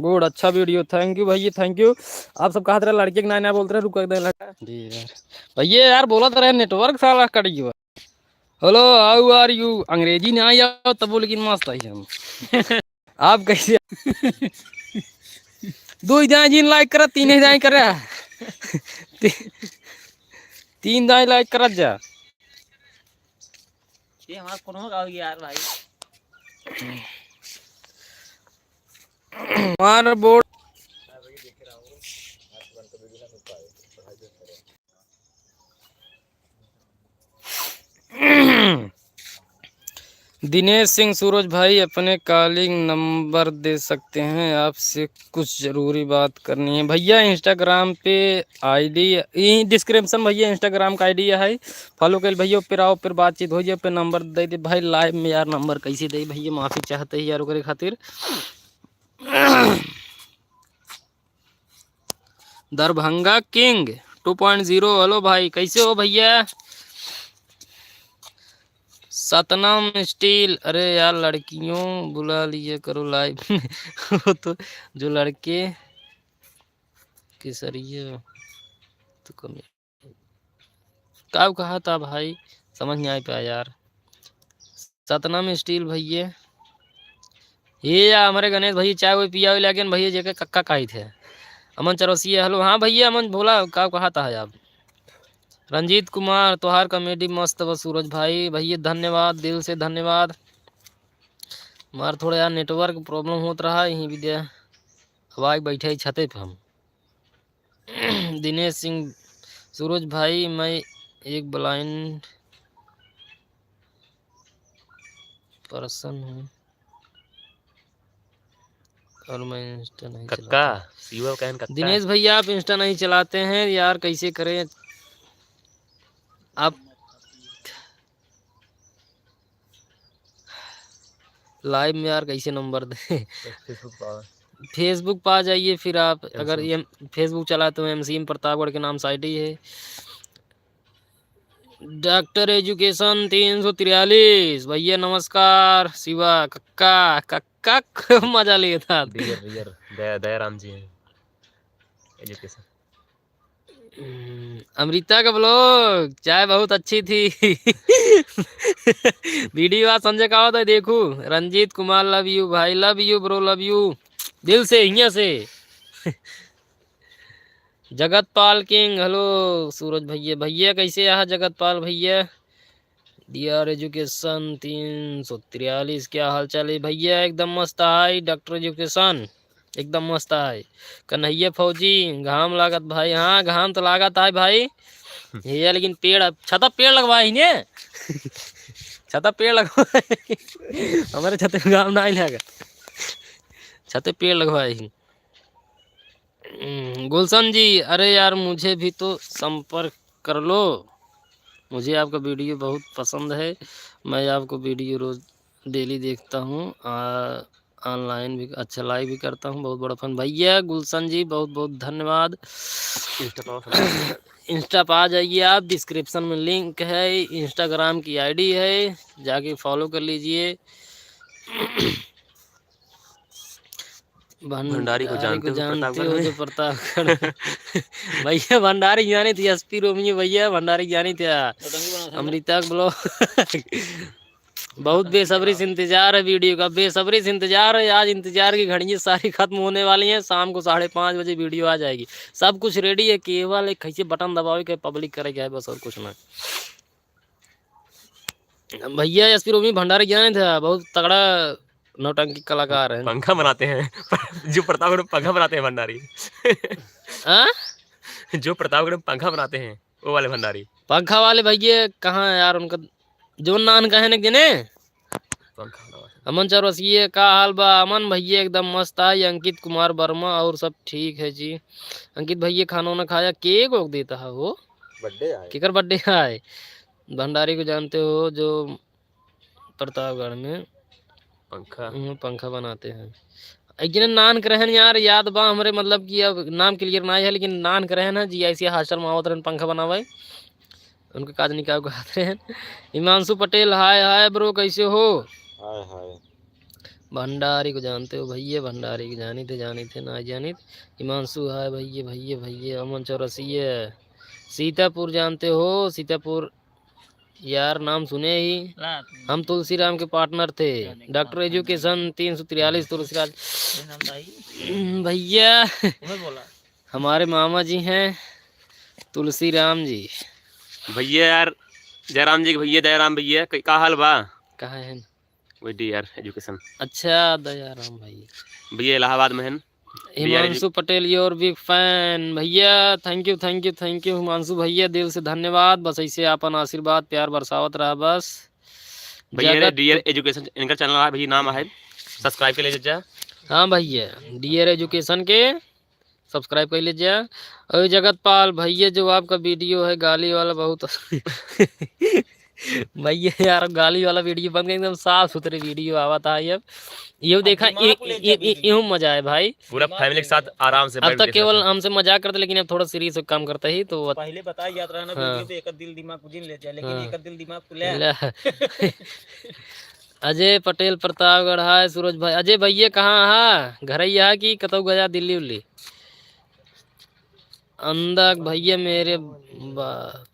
गुड, अच्छा वीडियो, thank you भैया, thank you। आप सब कहत रहे लड़के के ना, ना बोलत रहे, रुक दे लगा। जी यार, भैया यार बोलत रहे, नेटवर्क साला कट गया। Hello, how are you? अंग्रेजी ना आई आओ तब, लेकिन मस्त आई हम। आप कैसे? दो ही दाएं जिन लाइक करा, तीन ही दाएं करा। ती-, तीन दाएं लाइक करा जा। ये हमारा कोनो का हो गया यार भाई। हमारा बोर्ड। दिनेश सिंह सूरज भाई, अपने कॉलिंग नंबर दे सकते हैं, आपसे कुछ ज़रूरी बात करनी है। भैया, Instagram पे आईडी, ई डिस्क्रिप्शन भैया, Instagram का आईडी है, फॉलो कर भैया, ऊपर आओ, ऊपर बातचीत हो जाए, ऊपर नंबर दे दे भाई। लाइव में यार नंबर कैसे दे भैया, माफी चाहते हैं यार ओकरे खातिर। Darbhanga king two point zero, hello भाई, कैसे हो भैया? सतनाम स्टील, अरे यार, लड़कियों बुला लिया करो लाइव में। वो तो जो लड़के केसरिया तो कम। का कहा था भाई, समझ नहीं आ पाया यार। सतनाम स्टील भैया, ये या हमारे गणेश भैया, चाय वो पिया लेकिन भैया जेके कक्का काई थे। अमन चौरसिया, हेलो। हाँ भैया, अमन भोला, का कहा था आप? रंजीत कुमार, तोहार कॉमेडी मस्त बा सूरज भाई। भैया धन्यवाद, दिल से धन्यवाद। हमार थोड़ा यार नेटवर्क प्रॉब्लम होत रहा, यहीं भी दे। अब आके बैठे ही छते पे हम। दिनेश सिंह, सूरज भाई, मैं एक ब्लाइंड पर्सन हूँ और मैं इंस्टा नहीं कक्का, चलाता। शिवा कहन कक्का। दिनेश भैया, आप इंस्टा नहीं चलाते हैं यार, कैसे करें आप? लाइव में यार कैसे नंबर दे? Facebook पर। Facebook पर आ जाइए फिर आप, अगर एमसीएम। ये Facebook चलाते हो, एमसीएम प्रतापगढ़ के नाम से आईडी है। डॉक्टर एजुकेशन तीन सौ तिरालीस, भैया नमस्कार। शिवा कक्का, कक्का खूब मजा लेत हा। रियर, रियर, दया, दयाराम जी हैं एजुकेशन। हम्म, अमृता का ब्लॉग, चाय बहुत अच्छी थी। वीडियो आज संजय का होता है, देखू। रंजीत कुमार, लव यू भाई, love you bro, love you दिल से, हिया से। जगतपाल किंग, हेलो सूरज भैया। भैया कैसे आहा जगतपाल भैया? डीआर एजुकेशन तीन सौ तिरालीस, क्या हाल चाल है भैया? एकदम मस्त है डॉक्टर एजुकेशन, एकदम मस्त है। कन्हैया फौजी, घाम लागत भाई। हाँ, घाम तो लागत है भाई। ये लेकिन पेड़, छता पेड़ लगवाए ही ने। छता पेड़ लगवाए। हमारे छते में घाम ना लगा, छते पेड़ लगवाए ही। हम्म, गुलशन जी, अरे यार, मुझे भी तो संपर्क कर लो। मुझे आपका वीडियो बहुत पसंद है, मैं आपको वीडियो रोज डेली देखता हूँ। आ, ऑनलाइन भी अच्छा लाइव भी करता हूँ, बहुत बड़ा फैन। भैया गुलशन जी, बहुत बहुत धन्यवाद। इंस्टा पर आ जाइए आप, डिस्क्रिप्शन में लिंक है, इंस्टाग्राम की आईडी है, जाके फॉलो कर लीजिए। भंडारी को जानते हो, प्रतापगढ़ में? भैया भंडारी जानी थी, एसपी रोमियो भैया भंडारी जानी थे। अमृता ब्लॉग। बहुत बेसब्री से इंतजार है वीडियो का, बेसब्री से इंतजार है। आज इंतजार की घड़ियाँ सारी खत्म होने वाली हैं। शाम को साढ़े पाँच बजे वीडियो आ जाएगी। सब कुछ रेडी है, केवल एक कैसे बटन दबावे के, पब्लिक करे के है बस, और कुछ ना। भैया एसपी रोमी भंडारी जाने थे, बहुत तगड़ा नौटंकी कलाकार है। पंखा बनाते हैं। जो प्रतापगढ़ में पंखा बनाते हैं भंडारी। हाँ? जो प्रतापगढ़ में पंखा बनाते हैं, वो वाले भंडारी। पंखा वाले भैया कहाँ है यार उनका? जो नान का है ना जने। पंखा वाला। अमन चौरसिया, का हाल बा? अमन भैया एकदम मस्त है। अंकित कुमार वर्मा, और सब ठीक है जी। अंकित भैया खाना वाना खाया? केक ओक देता है वो। बर्थडे आए। केकर बर्थडे आए? भंडारी को जानते हो जो प्रतापगढ़ में पंखा। हम्म, पंखा बनाते हैं। एक जने नान के रहन यार, याद बा हमरे, मतलब कि अब नाम क्लियर ना है, लेकिन नान के रहन है, जीआईसी हॉस्टल में आवत रहन पंखा बनावे। उनके काज निकाल को हाथ रहन। हिमांशु पटेल, हाय, हाय ब्रो, कैसे हो? हाय, हाय। भंडारी को जानते हो भैया? भंडारी को जानी थे, जानी थे, ना जानी थे। हिमांशु, हाय भैया, भैया, भैया। अमन चौरसिया, सीतापुर जानते हो? सीतापुर यार, नाम सुने ही। ला, हम तुलसीराम के पार्टनर थे। जाने के डॉक्टर बाद एजुकेशन तीन सौ तिरालीस तुलसीराम। ये नाम तो आई। भैया, उन्हें बोला। हमारे मामा जी हैं तुलसीराम जी। भैया यार, जयराम जी के भैया, दयाराम भैया, क-, का हाल बा? कहाँ हैं? वही डीआर एजुकेशन। अच्छा, दयाराम भाई। भैया इलाहाबाद में हैं। हिमांशु पटेल, your big fan। भैया, thank you, thank you, thank you Himanshu भैया, दिल से धन्यवाद। बस ऐसे आपन आशीर्वाद, प्यार बरसावत रहा बस। भैया, जगत डीआर एजुकेशन इनका चैनल है भैया, नाम है, सब्सक्राइब कर लीजिए। हाँ भैया, डीआर एजुकेशन के सब्सक्राइब कर लीजिए। और जगतपाल भैया, जो आपका वीडियो है गाली वाला, बहुत भैया यार, गाली वाला वीडियो बन गया, एकदम साफ सुथरे वीडियो आवत है अब। ये अब देखा, दिमाग ये, को ले ये, जा ये, वीडियो। यूं मजा है भाई। पूरा फैमिली के साथ आराम से अब बैठ तक के केवल साथ। हमसे मजाक करते, लेकिन अब थोड़ा सीरियस काम करते ही तो। पहले बताया जात रहा ना, हाँ। वीडियो तो एक दिल दिमाग को जिन ले जाए, लेकिन हाँ। एक दिल दिमाग को ले। ले। अजय पटेल प्रतापगढ़, हाय सूरज भाई। अजय भैया कहाँ हा? घर ही हा कि कतौ गया दिल्ली उल्ली? अंदक भैया मेरे बा-,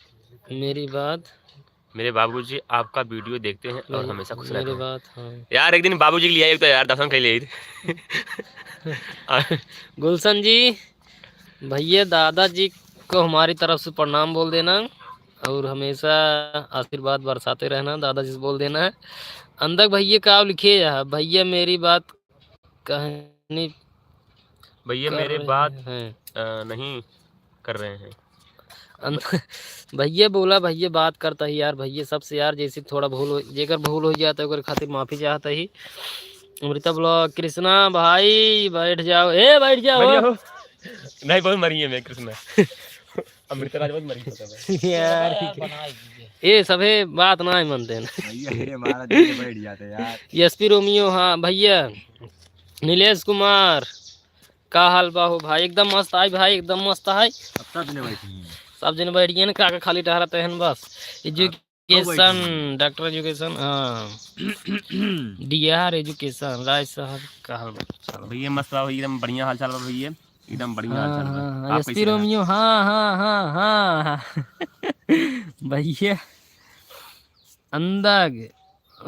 मेरी बात। मेरे बाबूजी आपका वीडियो देखते हैं और मेरी, हमेशा खुश रहते हैं। मेरी बात, हाँ। यार, एक दिन बाबूजी के लिए आए तो यार, दर्शन कर लिए। गुलशन जी, भैया दादाजी को हमारी तरफ से प्रणाम बोल देना और हमेशा आशीर्वाद बरसाते रहना, दादाजी से बोल देना। अंदक भैया का लिखे है, भैया मेरी बात कहनी भैया कर मेरे रहे बात, हैं। अ, नहीं कर रहे हैं। अन-, भैया बोला, भैया बात करता ही यार, भैया सबसे यार, जैसे थोड़ा भूल हो, जेकर भूल हो जाता है, ओकर खातिर माफी चाहता ही। अमृता ब्लॉग, कृष्णा भाई बैठ जाओ, ए बैठ जाओ। बैठ जाओ। नहीं, बहुत मरी है मैं कृष्णा। अमृता राज बहुत मरी है। यार, बनाई दीजिए। ये सभे बात ना मानते हैं। भैया, ये हमारा दिल बैठ जाते यार। एसपी रोमियो, हाँ भैया। नीलेश कुमार, का हाल बा हो भाई? एकदम मस्त आई भाई, एकदम मस्त आई। अब तक ने बैठी हैं। सब जन बैठ गए ना, काका खाली टहरत हैं बस। एजुकेशन, डॉक्टर एजुकेशन, हाँ। डीआर एजुकेशन, राय साहब का हाल बा? चलो। भैया मस्त बा, एकदम बढ़िया हाल चाल बा भैया, एकदम बढ़िया हाल चाल बा। हाँ, हाँ, आप एसपी कैसे हैं? रोमियो, हाँ, हाँ, हाँ, हाँ। भैया, अंदाज,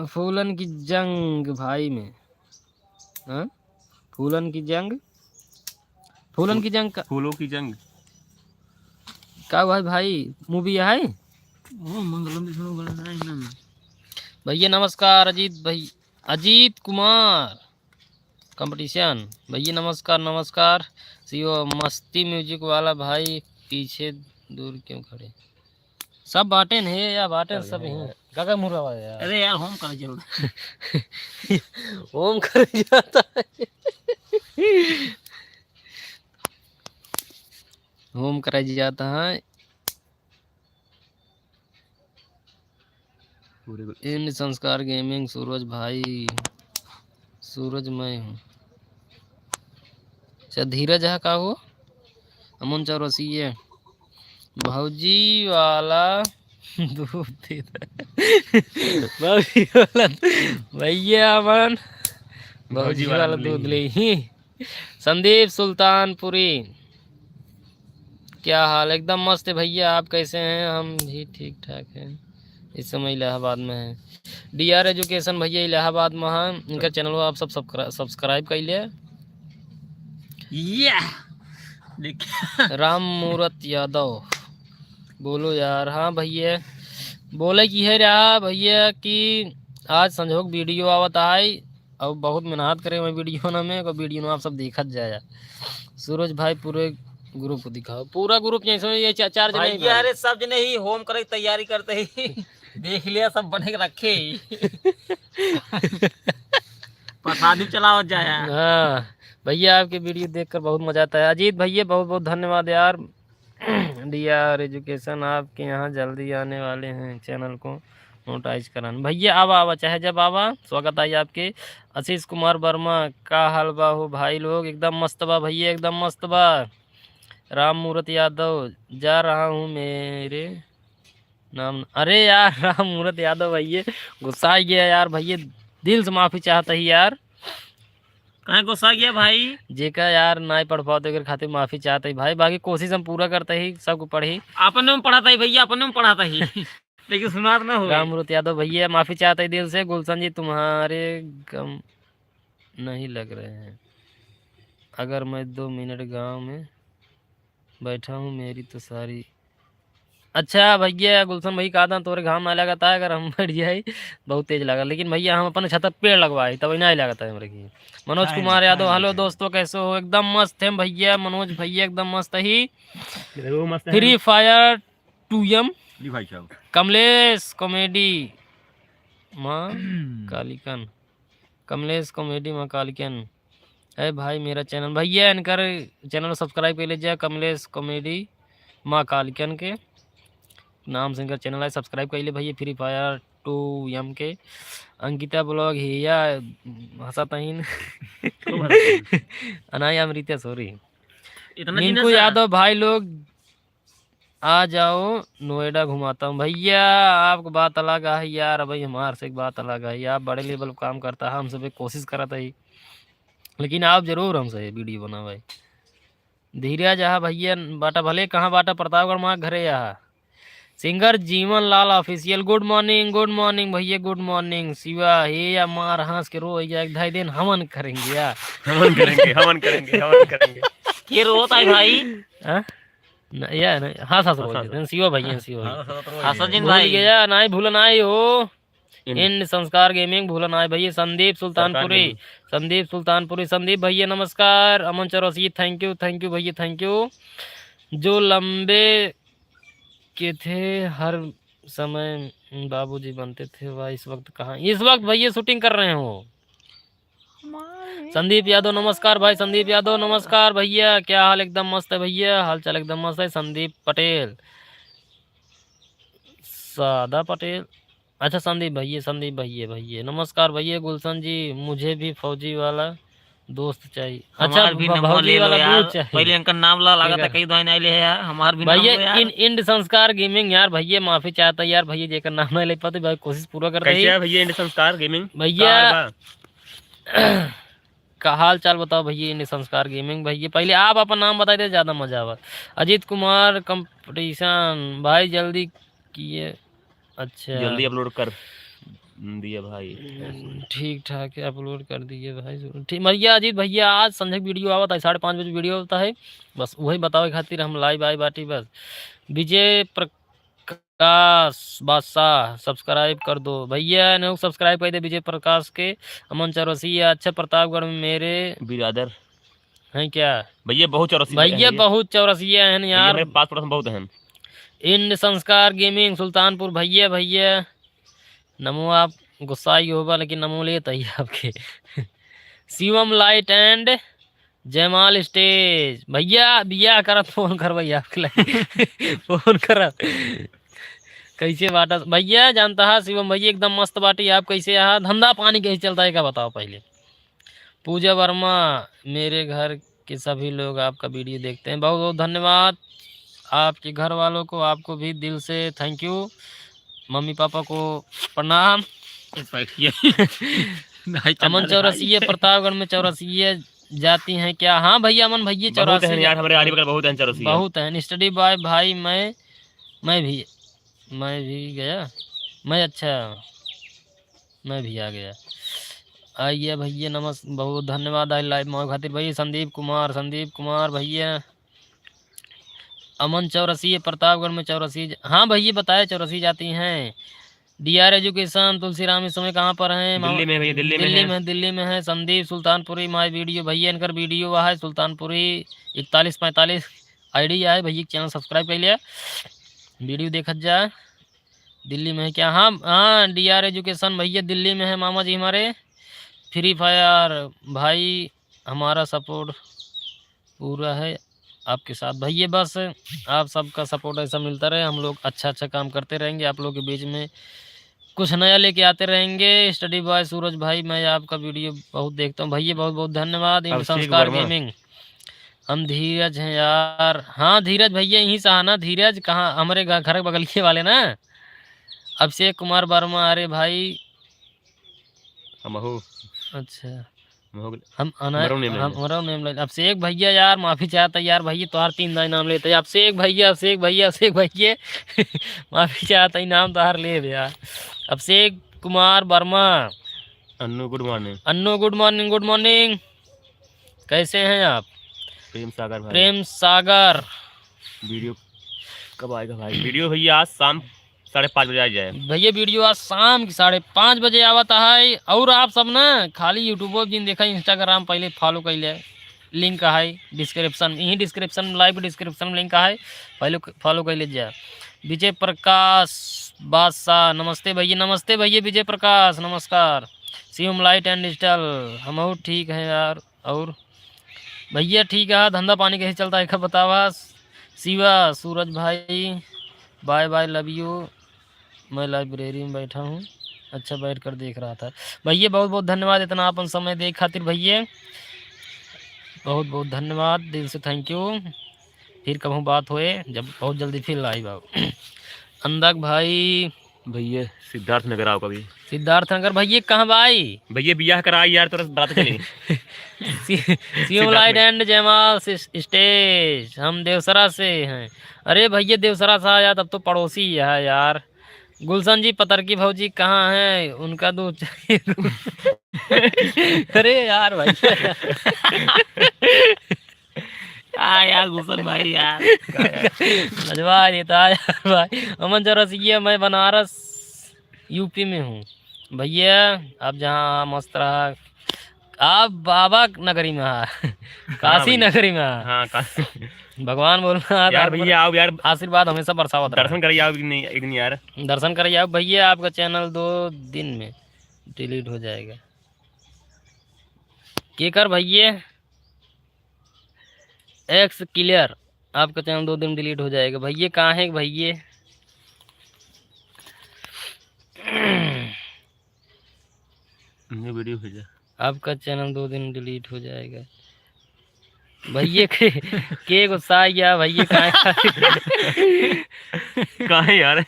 फूलन की जंग भाई में। हाँ? फूलन की जंग? फूलन की जंग का? फूलों की जंग। का हुआ है भाई? मूवी है? ओ, मंगलम विष्णु गणनायक नमः। भैया नमस्कार, अजीत भाई, अजीत कुमार कंपटीशन। भैया नमस्कार, नमस्कार। सीओ मस्ती म्यूजिक वाला भाई पीछे दूर क्यों खड़े? सब बाटेन है या बाटेन सब ही। काका मुर्गा वाला यार। अरे यार, होम कर जरूर। होम कर जाता है। होम कराई जाता है। पूरे को एंड संस्कार गेमिंग, सूरज भाई, सूरज मैं हूँ। अच्छा, धीरज है का वो? अमन चौरसिया, भौजी वाला दूध दे दे। भौजी वाला, भैया अमन, भौजी भौजी वाला वाला दूध ले। ले ही। संदीप सुल्तानपुरी, क्या हाल? एकदम मस्त है भैया, आप कैसे हैं? हम भी ठीक ठाक हैं। इस समय इलाहाबाद में हैं। डीआर एजुकेशन भैया इलाहाबाद में हैं, इनका चैनल आप सब सब्सक्रा-, सब्सक्राइब कर लिया। या देखिए। राम मूरत यादव, बोलो यार। हाँ भैया, बोले की है रहा भैया कि आज संजोग वीडियो आवत आई, अब बहुत मेहनत करे मैं वीडियो ना में, को वीडियो ना आप सब देखत जाया। सूरज भाई पूरे ग्रुप को दिखाओ, पूरा ग्रुप जैसे ये चा-, चार जने ही भाई, भाई। अरे सब जने ही होम करे तैयारी करते ही देख लिया, सब बने के रखे ही। प्रसादी चलावत जाया। हाँ भैया, आपके वीडियो देखकर बहुत मजा आता है। अजीत भैया बहुत बहुत धन्यवाद यार। डीआर एजुकेशन आपके यहाँ जल्दी आने वाले हैं, चैनल को मोनेटाइज कराने। भैया आवा आवा, चाहे जब आवा, स्वागत आई आपके। आशीष कुमार वर्मा, का हाल बा हो भाई लोग? एकदम मस्त बा भैया, एकदम मस्त बा। राम मूरत यादव, जा रहा हूँ मेरे नाम। अरे यार, राम मूरत यादव भैया गुस्सा आ गया यार, भैया दिल से माफी चाहता ही यार। काहे गुस्सा गया भाई? जेका यार नाई पढ़ पावत ओकर खातिर माफी चाहत ही भाई, बाकी कोशिश हम पूरा करत ही सबको पढ़ी। अपने में पढ़त ही भैया, अपने में पढ़त ही। लेकिन सुनात ना हो। राम मूरत यादव भैया माफी चाहत ही दिल से। गुलशन जी तुम्हारे गम नहीं लग रहे हैं, अगर मैं दो मिनट गाँव में बैठा हूँ, मेरी तो सारी। अच्छा भैया, गुलशन भाई कहा था तोरे घाम ना लगता है, अगर हम बैठ जाए बहुत तेज लगा, लेकिन भैया हम अपने छत पे पेड़ लगवाए तब ना लगता है हमरे की। मनोज कुमार यादव, हेलो दोस्तों, कैसे हो? एकदम मस्त है भैया, मनोज भैया एकदम मस्त ही। Free Fire two M. जी भाई साहब। कमलेश कॉमेडी माँ कालिकन, कमलेश कॉमेडी माँ कालिकन। अरे भाई, मेरा चैनल, भैया इनकर चैनल सब्सक्राइब कर लीजिए, कमलेश कॉमेडी माँ कालिकन के नाम से इनकर चैनल है, सब्सक्राइब कर ले भैया। फ्री फायर टू एम के, अंकिता ब्लॉग हिया हंसा तहीन। अनाया अमृता, सॉरी। इतना दिन मिंकू यादव, भाई लोग आ जाओ, नोएडा घुमाता हूँ। भैया, आपको बात अलग है यार, भाई हमार से एक बात अलग है, आप बड़े लेवल पे काम करता है, हम सब एक कोशिश करत है, लेकिन आप जरूर हमसे वीडियो बनावे। धीरज, हाँ भैया, बाटा भले कहाँ बाटा? प्रतापगढ़ माँ घरे यहाँ। Singer Jeevan Lal official, good morning, good morning भैया, गुड मॉर्निंग। शिवा, हे या मार हंस के रो या एक ढाई दिन हमन करेंगे या। हमन करेंगे, हमन करेंगे, हमन करेंगे। के रोता है भाई? हाँ? न, या नहीं, हाँ, सास बोल देते हैं, शिवा भैया, शिवा भैया। हाँ, सास रोता है। हाँ, सचिन भूल भाई। गया, नहीं भूल, नहीं हो। एंड संस्कार गेमिंग भूलन आए भैया। संदीप सुल्तानपुरी, संदीप सुल्तानपुरी, संदीप भैया नमस्कार। अमन Chaurasia, thank you, thank you भैया, thank you। जो लंबे के थे हर समय बाबूजी बनते थे, वह इस वक्त कहाँ? इस वक्त भैया शूटिंग कर रहे हो। संदीप यादव नमस्कार भाई, संदीप यादव नमस्कार भैया, क्या हाल? एकदम मस्त है भैया, हाल चाल एकदम मस्त है। संदीप पटेल, सादा पटेल, अच्छा, संदीप भैया, संदीप भैया, भैया, नमस्कार भैया। गुलशन जी, मुझे भी फौजी वाला दोस्त चाहिए। अच्छा, हमार भी भ-, नमवा भौजी ले लो वाला यार। दूध चाहिए। पहिले इनका नाम ला, लागत ठीक है, है। कई दवाई नहीं ले है यार। हमार भी नाम भैया, लो यार। इन-, इंड संस्कार गेमिंग यार, भैया माफी चाहता है यार, भैया जेकर नाम नहीं ले पाते भाई, कोशिश पूरा कर कैसे रही। है भैया इंड संस्कार गेमिंग? भैया, का हाल बा? का हाल चाल बताओ भैया, इंड संस्कार गेमिंग भैया, पहिले आप अपन नाम बताई दे, ज्यादा मजा आवा। अजीत कुमार कंपटीशन भाई, जल्दी किए। अच्छा। जल्दी अपलोड कर दिए भाई। हम्म, ठीक ठाक है, अपलोड कर दिए भाई। ठीक, भैया अजीत भैया, आज संझा के वीडियो आवत है, साढ़े पाँच बजे वीडियो होता है, बस वही बतावे खातिर हम लाइव आए बाटी बस। विजय प्रकाश बादशाह सब्सक्राइब कर दो भैया, इन्हें सब्सक्राइब कर दे विजय प्रकाश के। अमन चौरसिया, अच्छा प्रतापगढ़ में मेरे बिरादर हैं क्या? भैया बहुत चौरसिया भैया, हैं ये। बहुत चौरसिया हैं भैया, यार। मेरे पास पड़ोस में बहुत हैं। इंड संस्कार गेमिंग सुल्तानपुर भैया, भैया नमो, आप गुस्सा ही होबा, लेकिन नमो लेत ही आपके। शिवम लाइट एंड जयमाल स्टेज भैया, बियाह करत फोन करवाई आपके लिए। फोन करत। कैसे बाटा भैया, जानता है शिवम भैया एकदम मस्त बाटी, आप कैसे यहाँ धंधा पानी कैसे चलता है, का बताओ पहले। पूजा वर्मा, मेरे घर के सभी लोग आपका वीडियो देखते हैं, बहुत बहुत धन्यवाद। आपके घर वालों को, आपको भी दिल से थैंक यू। मम्मी पापा को प्रणाम। बैठ गया। भाई चंदा अमन दिखाई। चौरसिया, प्रतापगढ़ में चौरसिया जाती हैं क्या? हाँ भैया, अमन भैया बहुत हैं चौरसिया यार, हमारे आड़ी बगल बहुत हैं चौरसिया। बहुत हैं। स्टडी बॉय भाई, मैं, मैं भी, मैं भी गया, मैं, अच्छा, मैं भी आ गया। आइए भैया, नमस-, बहुत धन्यवाद आए लाइव में आवे खातिर भैया। संदीप कुमार, संदीप कुमार भैया। अमन चौरसिया, प्रतापगढ़ में चौरसिया ज-, हाँ भैया, बताए चौरसिया जाती हैं। डीआर एजुकेशन, तुलसीराम इस समय कहाँ पर हैं? मामा दिल्ली में भैया, दिल्ली में दिल्ली हैं। में, दिल्ली में है। संदीप सुल्तानपुरी, माय वीडियो भैया, इनकर वीडियो वह है सुल्तानपुरी इकतालीस पैंतालीस आईडी है भैया, चैनल सब्सक्राइब कर लिया, वीडियो देखत जा। दिल्ली में है क्या? हाँ, हाँ, डीआर एजुकेशन भैया दिल्ली में है मामा जी हमारे। फ्री फायर भाई, हमारा सपोर्ट पूरा है आपके साथ भैया, बस आप सबका सपोर्ट ऐसा मिलता रहे, हम लोग अच्छा अच्छा काम करते रहेंगे, आप लोग के बीच में कुछ नया लेके आते रहेंगे। स्टडी बॉय सूरज भाई, मैं आपका वीडियो बहुत देखता हूँ भैया, बहुत बहुत धन्यवाद। इंड अभिषेक संस्कार वर्मा। गेमिंग, हम धीरज हैं यार। हाँ धीरज भैया, यहीं से आना। धीरज कहाँ? हमारे घ-, घर के बगलिए वाले ना, अभिषेक कुमार वर्मा। अरे भाई, हमहू। अच्छा। हम हो गए। हम अना-, हमरो नेम ले हम, ले। हमरो नेम ले। अभिषेक भैया यार, माफी चाहता यार, भैया तोहार तीन दाई नाम लेते। अभिषेक भैया, अभिषेक भैया, अभिषेक भैया। माफी चाहता, ई नाम तोहार ले यार। Abhishek Kumar Verma. Annu, good morning. Annu, good morning, good morning. कैसे हैं आप? प्रेम सागर भाई। प्रेम सागर। वीडियो कब आएगा भाई? वीडियो भैया आज शाम साढ़े पाँच बजे आ जाए। भैया वीडियो आज शाम की साढ़े पाँच बजे आवत है। और आप सब ना खाली YouTube जिन देखा, Instagram पहले फॉलो कर ले, लिंक है डिस्क्रिप्शन, यही डिस्क्रिप्शन, लाइव डिस्क्रिप्शन में लिंक है, पहले फॉलो कर लीजिए। विजय प्रकाश बादशाह, नमस्ते भैया, नमस्ते भैया विजय प्रकाश, नमस्कार। शिवम लाइट एंड डिजिटल, हम ठीक हैं यार। और भैया ठीक है, धंधा पानी कैसे चलता है, एक बतावा। शिवा, सूरज भाई, बाय बाय, लव यू। मैं लाइब्रेरी में बैठा हूँ, अच्छा बैठ कर देख रहा था। भैया बहुत बहुत धन्यवाद इतना अपन समय दे खातिर भैया, बहुत बहुत धन्यवाद, दिल से थैंक यू। फिर कहूँ बात होए जब बहुत जल्दी फिर लाइव आओ। अंदक भाई। भैया सिद्धार्थ नगर आओ कभी। सिद्धार्थ नगर भैया कहाँ भाई? भैया बियाह करा यार, तोरा बात चली। सी-, सीएम सिद्धार्थ लाइट नगर। एंड जयमाल सिस-, स्टेज, हम देवसरा से हैं। अरे भैया देवसरा से आया, तब तो पड़ोसी ही है यार। गुलशन जी, पतरकी भौजी कहाँ हैं? उनका दूध चाहिए। अरे यार भाई। आ यार गुलशन भाई यार। मजवा देता है यार भाई। अमन चौरसिया, मैं बनारस यूपी में हूँ। भैया, आप जहाँ मस्त रहा, आप बाबा नगरी में हा, हाँ काशी भैया। नगरी में हा। हाँ, काशी। भगवान बोल रहा है, यार आप भैया, आओ यार। आशीर्वाद हमेशा बरसावत रहा। दर्शन करे आओ एक दिन, एक दिन यार। दर्शन करे आओ भैया, आपका चैनल दो दिन में डिलीट हो जाएगा। के कर भैया? एक्स क्लियर, आपका चैनल दो दिन डिलीट हो जाएगा। भैया, कहाँ है भैया? न्यू वीडियो भेजा। आपका चैनल दो दिन डिलीट हो जाएगा। भैया के, के गुस्सा आ गया, भैया काहे खातिर? काहे यार,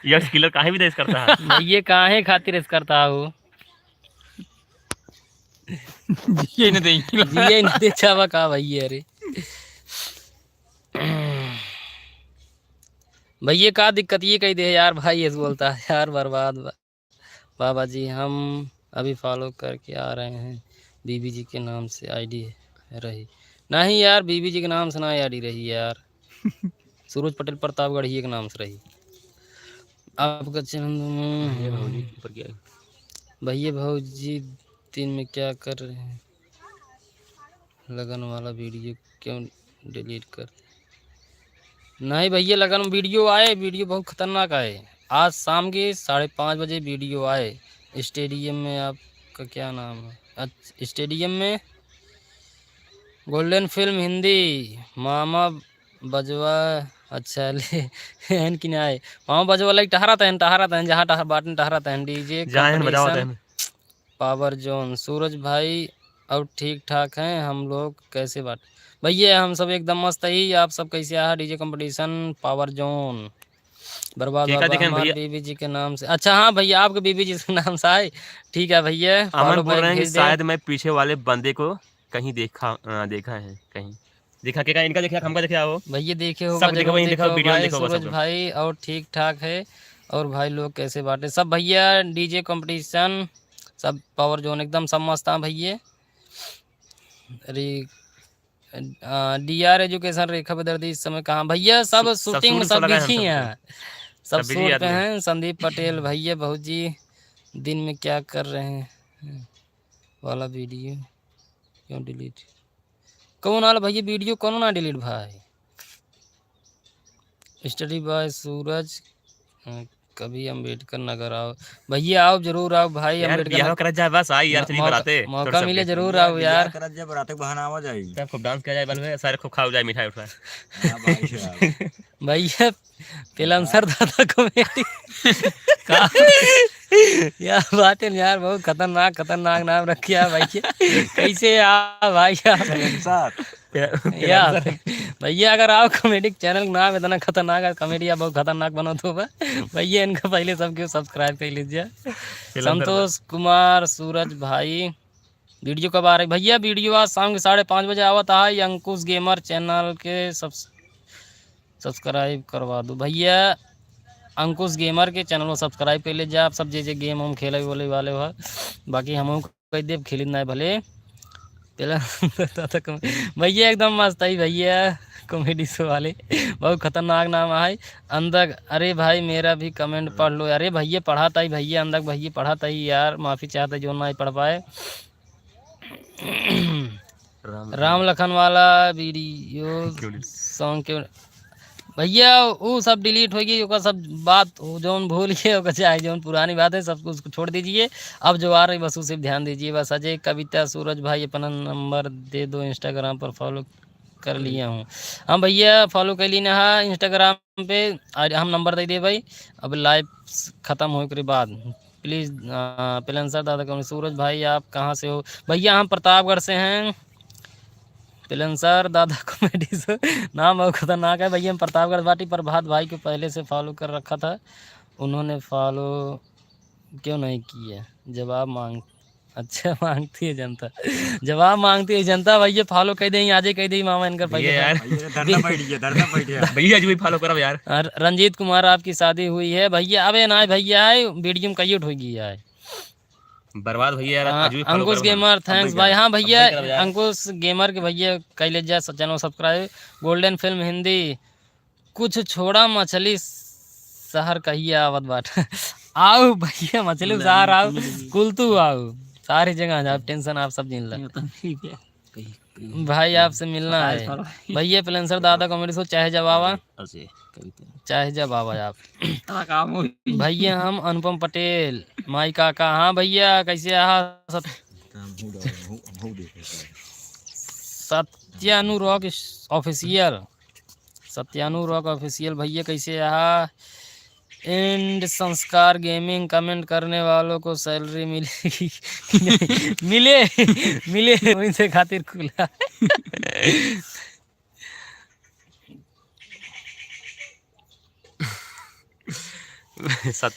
यश किलर काहे भी देश करता है? भैया काहे खातिर इस करता हो? जिए न देंगे। जिए न दे चावा का भैया रे। भैया का दिक्कत ये कही दे यार, भाई ये बोलता है यार, बर्बाद बा। बाबा जी हम अभी फॉलो करके आ रहे हैं, बीबी जी के नाम से आईडी रही। नहीं यार, बीबी जी के नाम से ना आईडी रही यार। सूरज पटेल प्रतापगढ़िया के नाम से रही। आपका चैनल ये में भौजी ऊपर क्या है? भैया भौजी दिन में क्या कर रहे हैं? लगन वाला वीडियो क्यों डिलीट कर? नहीं भैया, लगन वीडियो आए, वीडियो बहुत खतरनाक आए। आज शाम के साढ़े पाँच बजे वीडियो आए। स्टेडियम में आपका क्या नाम है? अच्छा, स्टेडियम में गोल्डन फिल्म हिंदी, मामा बजवा। अच्छा ले एहन कि ना आए, मामा बजवा लाइक टहरत हैं, टहरत हैं, जहाँ टहर बाटन टहरत हैं। डीजे जाए हैं, बजाओ कंपटीशन हैं। पावर जोन, सूरज भाई और ठीक ठाक हैं हम लोग, कैसे बात? भैया हम सब एकदम मस्त ही, आप सब कैसे आहा? डीजे कंपटीशन पावर जोन, बर्बाद केका बाबा देखें हमार भैया? बीबी जी के नाम से। अच्छा हाँ भैया, आपके बीबी जी के नाम से आए, ठीक है भैया, अमन फॉलो बोल बैक रहे हैं कि भेज दे। शायद मैं पीछे वाले बंदे को कहीं देखा, अ, देखा है कहीं। देखा क्या, इनका देखा, हमका देखा हो? भैया देखे हो, सब देखो, जरूर वहीं देखो, देखे हो वीडियो में भाई, देखो, बस सूरज सब। भाई और ठीक ठाक है, और भाई लोग कैसे बाटे सब भैया? डीजे कंपटीशन सब, पावर जोन एकदम सब मस्त है भैया। अरे डीआर एजुकेशन, रेखा बेदर्दी इस समय कहाँ भैया? सब सब, सब शूटिंग में शूट सब सब लगा है हम बिजी सब हैं, पे। सब सब बिजी शूट पे आदमी। हैं। संदीप पटेल भैया, भौजी दिन में क्या कर रहे हैं वाला वीडियो क्यों डिलीट? कौन वाला भैया वीडियो, कौन ना डिलीट भाई? स्टडी बाय सूरज, अ, कभी अम्बेडकर नगर आओ भैया, आओ जरूर आओ भाई। यार अम्बेडकर बियाह नगर करत जाए बस, आई यार, मौ- चली मौका, बराते, मौका थोड़ा सा मिले अपडेट। जरूर बियाह, आओ बियाह यार। करत जब रात के बहाना आवा जाई। तब खूब डांस किया जाए, बल में सारे खूब खाओ जाए मिठाई उठाई। हाँ भाई साहब। भैया पेलनसर दादा कॉमेडी का? क्या बात है यार, बहुत खतरनाक खतरनाक नाम रखे है भैया। कैसे आ भाई आप? पेलनसर। या भैया अगर आप कॉमेडी चैनल का नाम इतना खतरनाक है, कॉमेडी आप बहुत खतरनाक बनो तो बा। भैया इनका पहले सबके सब्सक्राइब कर लीजिए। पेलनसर संतोष कुमार सूरज भाई वीडियो कब आ रही भैया? वीडियो आज शाम के साढ़े पाँच बजे आवत है। अंकुश गेमर चैनल के सब सब्सक्राइब करवा दो भैया। अंकुश गेमर के चैनल को सब्सक्राइब कर ले जा आप सब, जे जे गेम हम खेले बोले वाले हो, बाकी हम कह देब खेलित ना भले। पहला भैया एकदम मस्त है भैया, कॉमेडी शो वाले बहुत खतरनाक नाम है अंदर। अरे भाई मेरा भी कमेंट पढ़ लो। अरे भैया पढ़ाता ही भैया, अंदर भैया पढ़ाता ही यार, माफी चाहता जो ना पढ़ पाए। राम राम लखन वाला वीडियो क्यों नहीं? सॉन्ग के भैया वो सब डिलीट हो गई, ओकर सब बात वो जौन भूल गए ओकर चाहे जौन पुरानी बात है सब कुछ छोड़ दीजिए। अब जो आ रही बस उसे ध्यान दीजिए बस। अजय कविता सूरज भाई अपना नंबर दे दो, इंस्टाग्राम पर फॉलो कर लिया हूँ। हाँ भैया फॉलो कर लीना है इंस्टाग्राम पे, आज हम नंबर दे दे भाई। अब लाइव खत्म होए के बाद प्लीज पेलेंसर दादा कौन सूरज भाई आप कहाँ से हो? भैया हम प्रतापगढ़ से हैं। पेलेंसर दादा कॉमेडी शो नाम बहुत खतरनाक है भैया। हम प्रतापगढ़ बाटी प्रभात भाई को पहले से फॉलो कर रखा था, उन्होंने फॉलो क्यों नहीं किया? जवाब मांग अच्छा मांगती है जनता, जवाब मांगती है जनता। भैया फॉलो कह दे, आजे कह दे मामा इनकर पहले ये से। यार भैया धरना बैठ गया, धरना बैठ गया। भैया जी भी फॉलो करब यार। और रंजीत कुमार आपकी शादी हुई है भैया? अबे ना भैया है, वीडियो में कई उठ गई है। बर्बाद भैया यार, हाँ, आज भी फॉलो अंकुश करब हम। गेमर थैंक्स अब भाई। हाँ अब भैया करब यार। अंकुश गेमर के भैया कैले जा channel subscribe. Golden film Hindi कुछ छोड़ा मछली शहर कहिए आवत बाट। आओ भैया मछली शहर आओ, कुलतू आओ, सारी जगह जाओ, टेंशन आप सब जिन ला। ये तो ठीक है। भाई आपसे मिलना है भैया। पेलेंसर दादा कॉमेडी शो चाहे जब आवा, ऐसे कविता चाहे जब आवा आप। हाँ, काम हो। भैया हम अनुपम पटेल माई काका। हाँ भैया कैसे आहा? सत, सत्यानु रॉक ऑफिशियल, सत्यानु रॉक ऑफिशियल भैया कैसे आहा? एंड संस्कार गेमिंग, कमेंट करने वालों को सैलरी मिलेगी? मिले, मिले, उनसे खातिर खुला। सत-,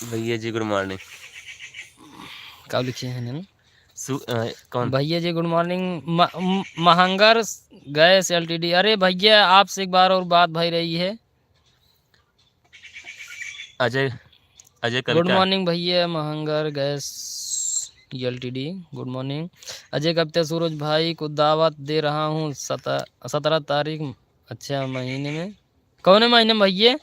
भैया जी, गुड मॉर्निंग। का लिखे हैं ना? सु-, अ, कौन? भैया जी, गुड मॉर्निंग। म-, म-, महंगर गैस एलटीडी। अरे भैया, आपसे एक बार और बात भई रही है। अजय, अजय गुड कविता। मॉर्निंग भैया, Mahanagar gas LTD. Good morning. Ajay Kavita, Suraj भाई को दावत दे रहा हूँ सत-, सत्रह तारीख, अच्छा, महीने में। कौन महीने में भैया?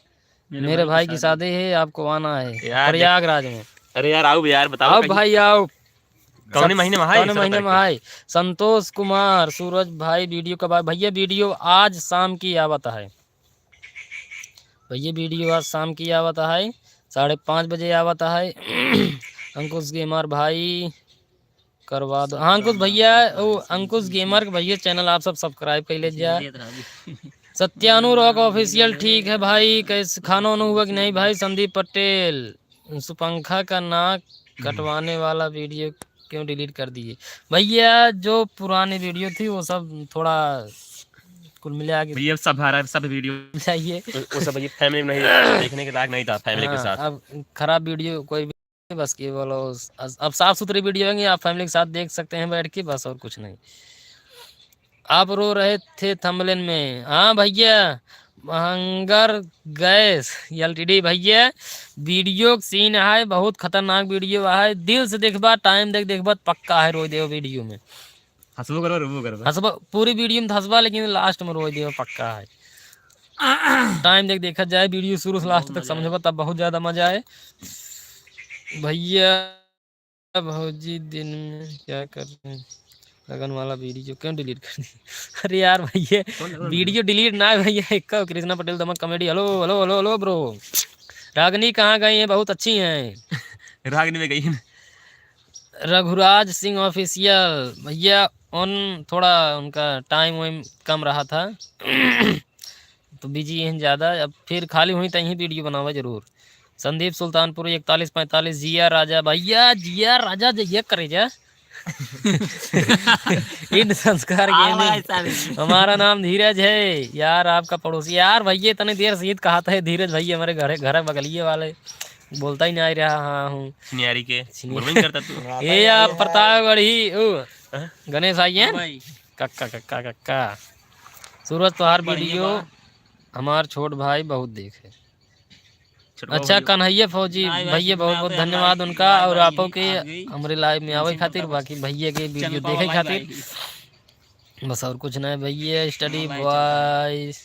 मेरे मेरे भाई भाई की की शादी। शादी है, आपको आना है यार, देख- प्रयागराज में। अरे यार, आओ यार, बताओ आओ कहीं। भाई, आओ। कौन सब-, महीने में है? कौन सत्रह महीने में तारीख है? संतोष कुमार, सूरज भाई, वीडियो कब आए? भैया, वीडियो आज शाम की आवत है। भैया, वीडियो आज शाम की आवत है, साढ़े पाँच बजे आवत है। अंकुश गेमर भाई, करवा दो। हाँ, अंकुश भैया, ओ, अंकुश गेमर के भैया, चैनल आप सब सब्सक्राइब कर ले जा। सत्यानु रॉक ऑफिशियल, ठीक है भाई, कैसे, खाना वाना हुआ कि नहीं भाई? संदीप पटेल, सुपंखा का नाक कटवाने वाला वीडियो क्यों डिलीट कर दिए? भैया, जो पुरानी वीडियो थी, वो सब थोड़ा कुल मिला के भैया, सब हमारा, सब वीडियो चाहिए। वो, वो सब भैया फैमिली में नहीं, देखने के लायक नहीं था फैमिली के हाँ, साथ। अब खराब वीडियो कोई भी, बस केवल और अब साफ सुथरी वीडियो होंगी, आप फैमिली के साथ देख सकते हैं बैठ के, बस और कुछ नहीं। आप रो रहे थे थंबनेल में। हाँ भैया, महंगर गैस एलटीडी भैया, वीडियो के सीन है, बहुत खतरनाक वीडियो है। दिल से देखबा, टाइम देख देखबा, पक्का है रोई देव वीडियो में। हंसबो करबा, रोबो करबा। हंसबा, पूरी वीडियो में हंसबा, लेकिन लास्ट में रोई देव पक्का है। टाइम देख देखा जाए, वीडियो शुरू से लास्ट तक समझबा, तब बहुत ज्यादा मजा आए भैया। भौजी दिन में क्या कर रहे हैं? लगन वाला वीडियो क्यों डिलीट कर दी? अरे यार भैया, कौन लगन वीडियो डिलीट ना है भैया, एक कृष्णा पटेल दमक comedy. Hello, hello, hello, hello bro. Ragini कहाँ गई हैं? बहुत अच्छी हैं। रागनी में गई हैं। रघुराज सिंह ऑफिशियल भैया, उन थोड़ा उनका टाइम वाइम कम रहा था। तो बिजी हैं ज़्यादा, अब फिर खाली हुई तो यहीं वीडियो बनावा जरूर। संदीप सुल्तानपुर इकतालीस पैंतालीस, जिया राजा भैया, जिया राजा जइया करे जा। इन संस्कार हाँ गेमिंग। भाई साहब। हमारा नाम धीरज है यार, आपका पड़ोसी। यार भैया, इतने देर से ईद कहा था धीरज भैया, हमारे घर, घर बगलिए वाले, बोलता ही नहीं आ रहा। हाँ हूँ। छिनियारी के। छिनिया-, बोलबे नहीं करता तू। ए आप प्रतापगढ़ी, ओ, हाँ? गणेश आई हैं? हाँ भाई। कक्का, कक्का, कक्का। सूरज, तोहार बढ़िया वीडियो बा। हमार छोट भाई बहुत देखे। छोटवा अच्छा, भैया। कन्हैया फौजी, नहीं भाई, भैया, बहुत, बहुत धन्यवाद उनका और आपो के हमरे लाइव में आवे खातिर, बाकी भैया के वीडियो देखे खातिर। बस और कुछ नहीं भैया, स्टडी बॉयज।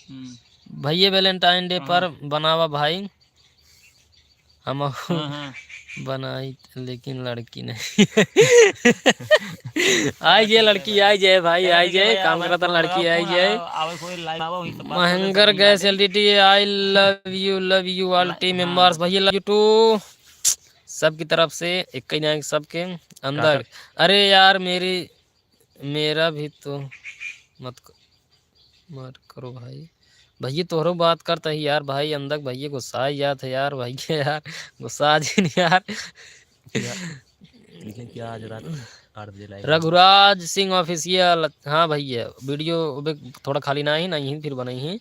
हम्म। भैया, वैलेंटाइन डे पर बनावा भाई। हम हाँ, हाँ। बनाई, लेकिन लड़की नहीं। आई जे लड़की, आई जे भाई, आई जे, काम करता लड़की, आई जे। महंगर gas LTD, I love you, love you all team members, भैया love you too। सबकी तरफ से एक ही ना एक सबके अंदर। अरे यार, मेरी, मेरा भी तो मत क-, मत करो भाई। भैया तोहरो बात करता ही यार, भाई अंदर भैया गुस्सा आ जात है यार, भैया यार गुस्सा आ जिन यार। लिखे क्या आज रात आठ बजे लाइव है। रघुराज सिंह ऑफिशियल, हाँ भैया, वीडियो अबे थोड़ा खाली ना ही, नहीं फिर बनाई ही।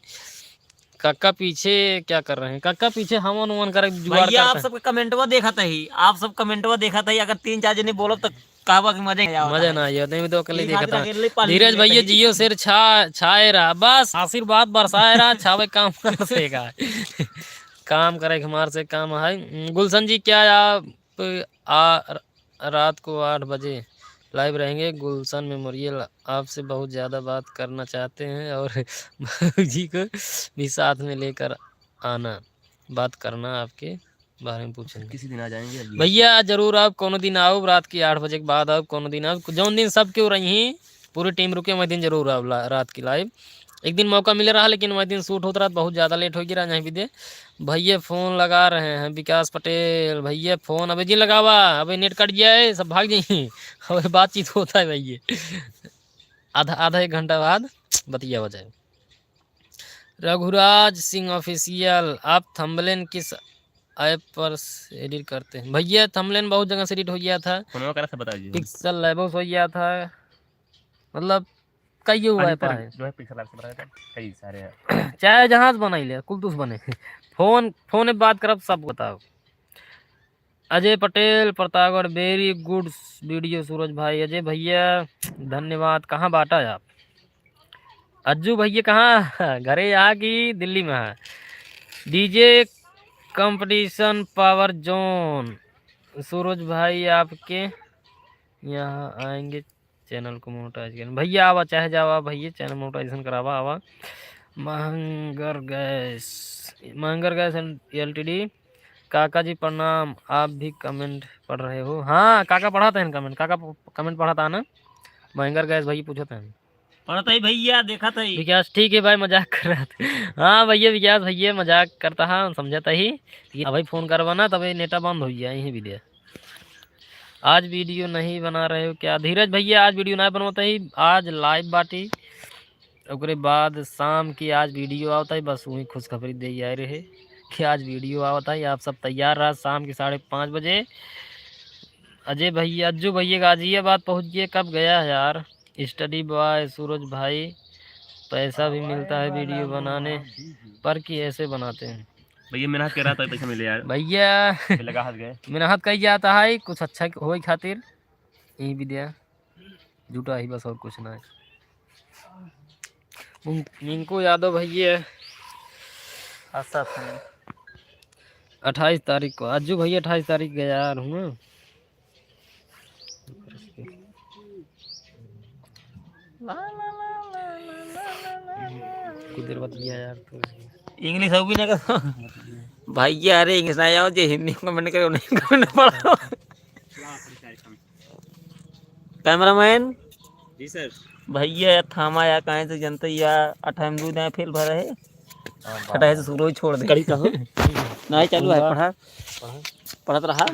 काका पीछे क्या कर रहे हैं? काका पीछे हमन उमन करे जुगाड़ भैया, आप करते हैं। सबके कमेंटवा देखत ही, आप सब कमेंटवा देखत ही, अगर तीन चार जने बोलब तो कहबा कि मजे नहीं आवत मजा है। ना आइए, नहीं तो अकले ई देखत खातिर है। अकेले पानी धीरज में भैया कहीं जियो शेर छा-, छाए रहा, बस आशीर्वाद बरसाए रहा, छावे काम कर सेगा। काम करे के हमार से काम है। गुलशन जी, क्या आप आ, र-, रात को आठ बजे लाइव रहेंगे? गुलशन मेमोरियल, आपसे बहुत ज़्यादा बात करना चाहते हैं और बाबूजी को भी साथ में लेकर आना, बात करना आपके बारे में पूछेंगे। किसी दिन आ जाएंगे अभी। भैया, जरूर आओ, कोनो दिन आओ, रात की आठ बजे के बाद आओ, कोनो दिन आओ, जौन दिन सब केहू रही, पूरी टीम रुके, वही दिन जरूर आओ ला-, रात की लाइव। एक दिन मौका मिले रहा, लेकिन वही दिन शूट होत रहा, बहुत ज़्यादा लेट हो गया, नहीं भी दे। भैया फोन लगा रहे हैं, विकास पटेल, भैया फोन अबे जिन लगावा, अबे नेट कट जाए, सब भाग जाइए। अबे बातचीत होता है भैया, आधा, आधा एक घंटा बाद बतिया हो जाए। रघुराज सिंह ऑफिशियल, आप थंबनेल किस ऐप पर से एडिट करते हैं? भैया, थंबनेल बहुत जगह से एडिट हो गया था। फोनवा करा से बता दीजिए। पिक्सेल लैबो से हो गया था, मतलब, कई गो अरे ऐप सर, है। जो है पिक्सेल लैब से बता देते हैं, कई सारे हैं। चाहे जहाँ से बनाई ले, कुल तुस बने। फोन, फोन पे बात करब, सब बताओ। अजय पटेल, प्रतापगढ़, very good video सूरज भाई। अजय भैया, धन्यवाद। कहाँ बाटा आप? अज्जू भैया कहाँ? घरे यहाँ कि दिल्ली में है? DJ competition power zone. Suraj भाई आपके यहाँ आएंगे, चैनल को मोनेटाइज करें। भैया आवा, चाहे जावा भैया, चैनल मोनेटाइजेशन करावा, आवा। महंगर गैस, महंगर गैस एलटीडी। काका जी प्रणाम, आप भी कमेंट पढ़ रहे हो? हाँ काका, पढ़त हैं कमेंट। काका प-, कमेंट पढ़त है ना? महंगर गैस भैया पूछत हैं। पढ़त है भैया, देखत है। विकास, ठीक है भाई, मजाक कर रहा था। हाँ भैया, विकास भैया मजाक करता है, समझता ही। लेकिन अभी फोन करवा ना, तब ये नेटा बंद हो गया, यही वीडियो। आज वीडियो नहीं बना रहे हो क्या? धीरज भैया, आज वीडियो ना बनवत ही, आज लाइव बाटी। ओकरे बाद शाम की आज वीडियो आवत है, बस वही खुशखबरी दे आए रहे कि आज वीडियो आवत है। आप सब तैयार रहा, शाम की साढ़े पाँच बजे। अजय भैया, अज्जू भैया गाजियाबाद पहुँच गए, कब गया है यार? स्टडी बॉय सूरज भाई, पैसा भी मिलता है वीडियो बनाने पर, कि ऐसे बनाते हैं? भैया मेहनत कर रहा था, पैसा मिले यार। भैया ये लगा हाथ गए। मेहनत कही जाता है कुछ अच्छा होई खातिर, यही भी दिया। झूठा ही बस, और कुछ ना है। मिंक-, मिंकू यादव भैया। अच्छा था। अट्ठाईस तारीख को, अज्जू भैया अट्ठाईस तारीख गया यार हूँ। कुछ देर बतिया यार तू। इंग्लिश हो भी ना करो। भैया, अरे इंग्लिश ना आओ, जे हिंदी में कमेंट करे, उन्हें कमेंट पढ़ो। कैमरामैन। जी सर। भैया, या थामा या काहे से जनते या अठारह में दूध आए, फेल भरा है। हाँ, अठारह से शुरू ही छोड़ दे। करी का हो? नहीं, चालू है, पढ़ा। पढ़ा। पढ़त रहा।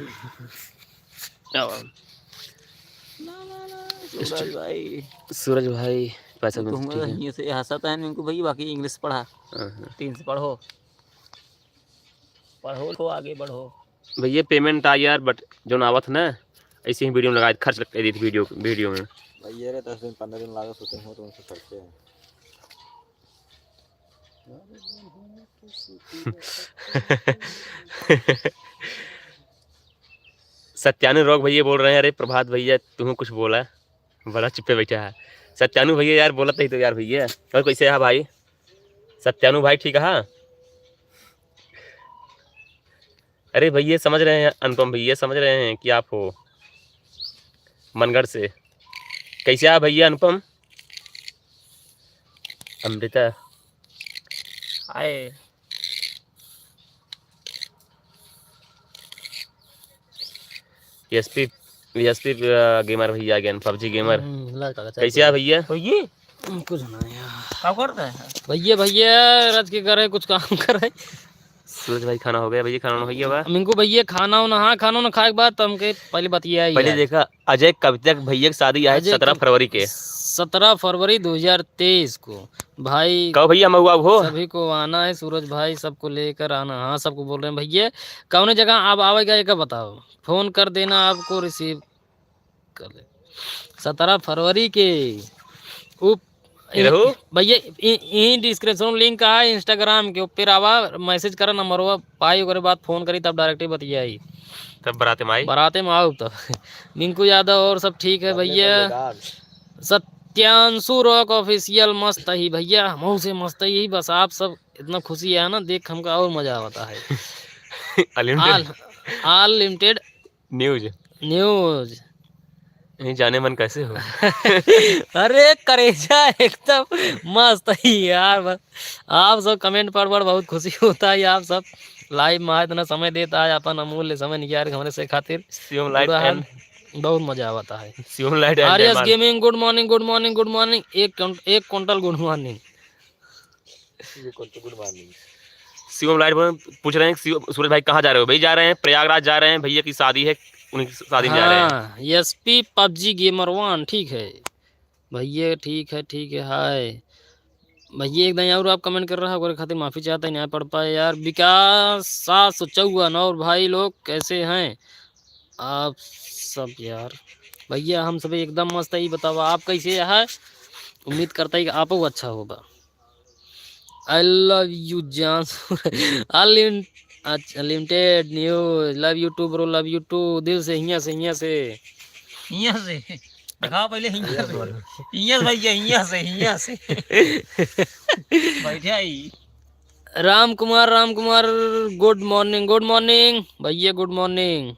क्या बात? सूरज भाई, पैसा तू मिलता है। हियाँ से हंसत है इनको भाई, बाकी इंग्लिश पढ़ा। हाँ, हाँ। तीन से पढ़ो। पढ़ो, आगे बढ़ो। भैया, पेमेंट आ यार, but जौन आवत ना, ऐसे ही वीडियो में लगाए, खर्च लगते वीडियो, वीडियो में। भैया रे, दस दिन, पन्द्रह दिन लागत होते हैं, तो उनसे खर्चे हैं। सत्यानु रॉक भैया बोल रहे हैं, "अरे प्रभात भैया, तू कुछ बोला, बड़ा चुप्पे बैठा है।" सत्यानु भैया यार, बोलत नहीं तो यार भैया। और कैसे है भाई सत्यानु भाई, ठीक है? अरे भैया, समझ रहे हैं अनुपम भैया, समझ रहे हैं कि आप हो मनगढ़ से। कैसे है भैया अनुपम? अमृता। हाय। एसपी, एसपी, अ, गेमर भैया again, पबजी गेमर। हम्म, लड़का का कैसे है भैया? भैया? हम्म, कुछ ना यार। का करता है? भैया, भैया, रात के करे, कुछ काम करे। सूरज भाई, खाना हो गया भैया? खाना हो गया बा? मिंकू भैया, खाना हो ना? हाँ, खाना हो ना खाए के बाद तो हमके पहले बतिया ही पहले यार। देखा, अजय कविता भैया की शादी है अजय सत्रह कव-, फरवरी के। सत्रह फरवरी दो हज़ार तेईस को। भाई, कहो भैया, महुआ हो? सभी को आना है, सूरज भाई, सबको लेकर आना। हाँ, सबको बोल रहे हैं भैया। कौने जगह आप आवेगा, एक बताओ, फोन कर देना, आपको रिसीव कर ले। सत्रह फरवरी के उप-, ये रहो। भैया, इ-, यहीं डिस्क्रिप्शन लिंक है Instagram के, ऊपर आवा, मैसेज करा, नंबरवा पाई, ओकरे बाद फोन करी, तब डायरेक्ट ही बतियाई। तब बराते में आई। बराते में आओ तब। मिंकू यादव और सब ठीक है भैया। सत्यांशु रॉक ऑफिशियल मस्त ही भैया, हमहू से मस्त ही, बस आप सब इतना खुशी है ना, देख हमका और मजा आवता है। Unlimited. All, all limited news. News. नहीं जाने मन कैसे हो? अरे करेजा एकदम मस्त ही यार, बस आप सब कमेंट पढ़ पढ़ बहुत खुशी होता है। आप सब लाइव में इतना समय देता है, अपन अमूल्य समय निकाल के हमरे से खातिर। शिवम लाइट पूरा एंड बहुत मजा आवता है। शिवम लाइट एंड आरएस जयमाल। Gaming, good morning, good morning, good morning. एक कुंट-, एक कुंटल गुड मॉर्निंग। ये कौन तो गुड मॉर्निंग? शिवम लाइट बोल, पूछ रहे हैं, शिव-, सूरज भाई कहाँ जा रहे हो? भाई जा रहे हैं, प्रयागराज जा रहे हैं, भैया की शादी है, उनकी शादी में जा रहे हैं। हाँ, एसपी पबजी गेमर वन, ठीक है भैया, ठीक है, ठीक है, हाय। भैया एक दाईं और आप comment कर रहा है, ओकरे खातिर माफी चाहता है, नहीं पढ़ पाए यार। विकास सात सौ चौवन और भाई लोग कैसे हैं आप सब यार? भैया हम सब एकदम मस्त है, ई बतावा आप कैसे है? उम्मीद करता है कि आपो अच्छा होगा। I love you जान। अनलिम-, अच्छा, limited news, love you too bro, love you too, दिल से, हिया से, हिया से। हिया से। दिखाओ पहले हिया से। हिया से भैया, हिया से, हिया से। बैठे आई। राम कुमार, राम Kumar, good morning, good morning भैया, good morning।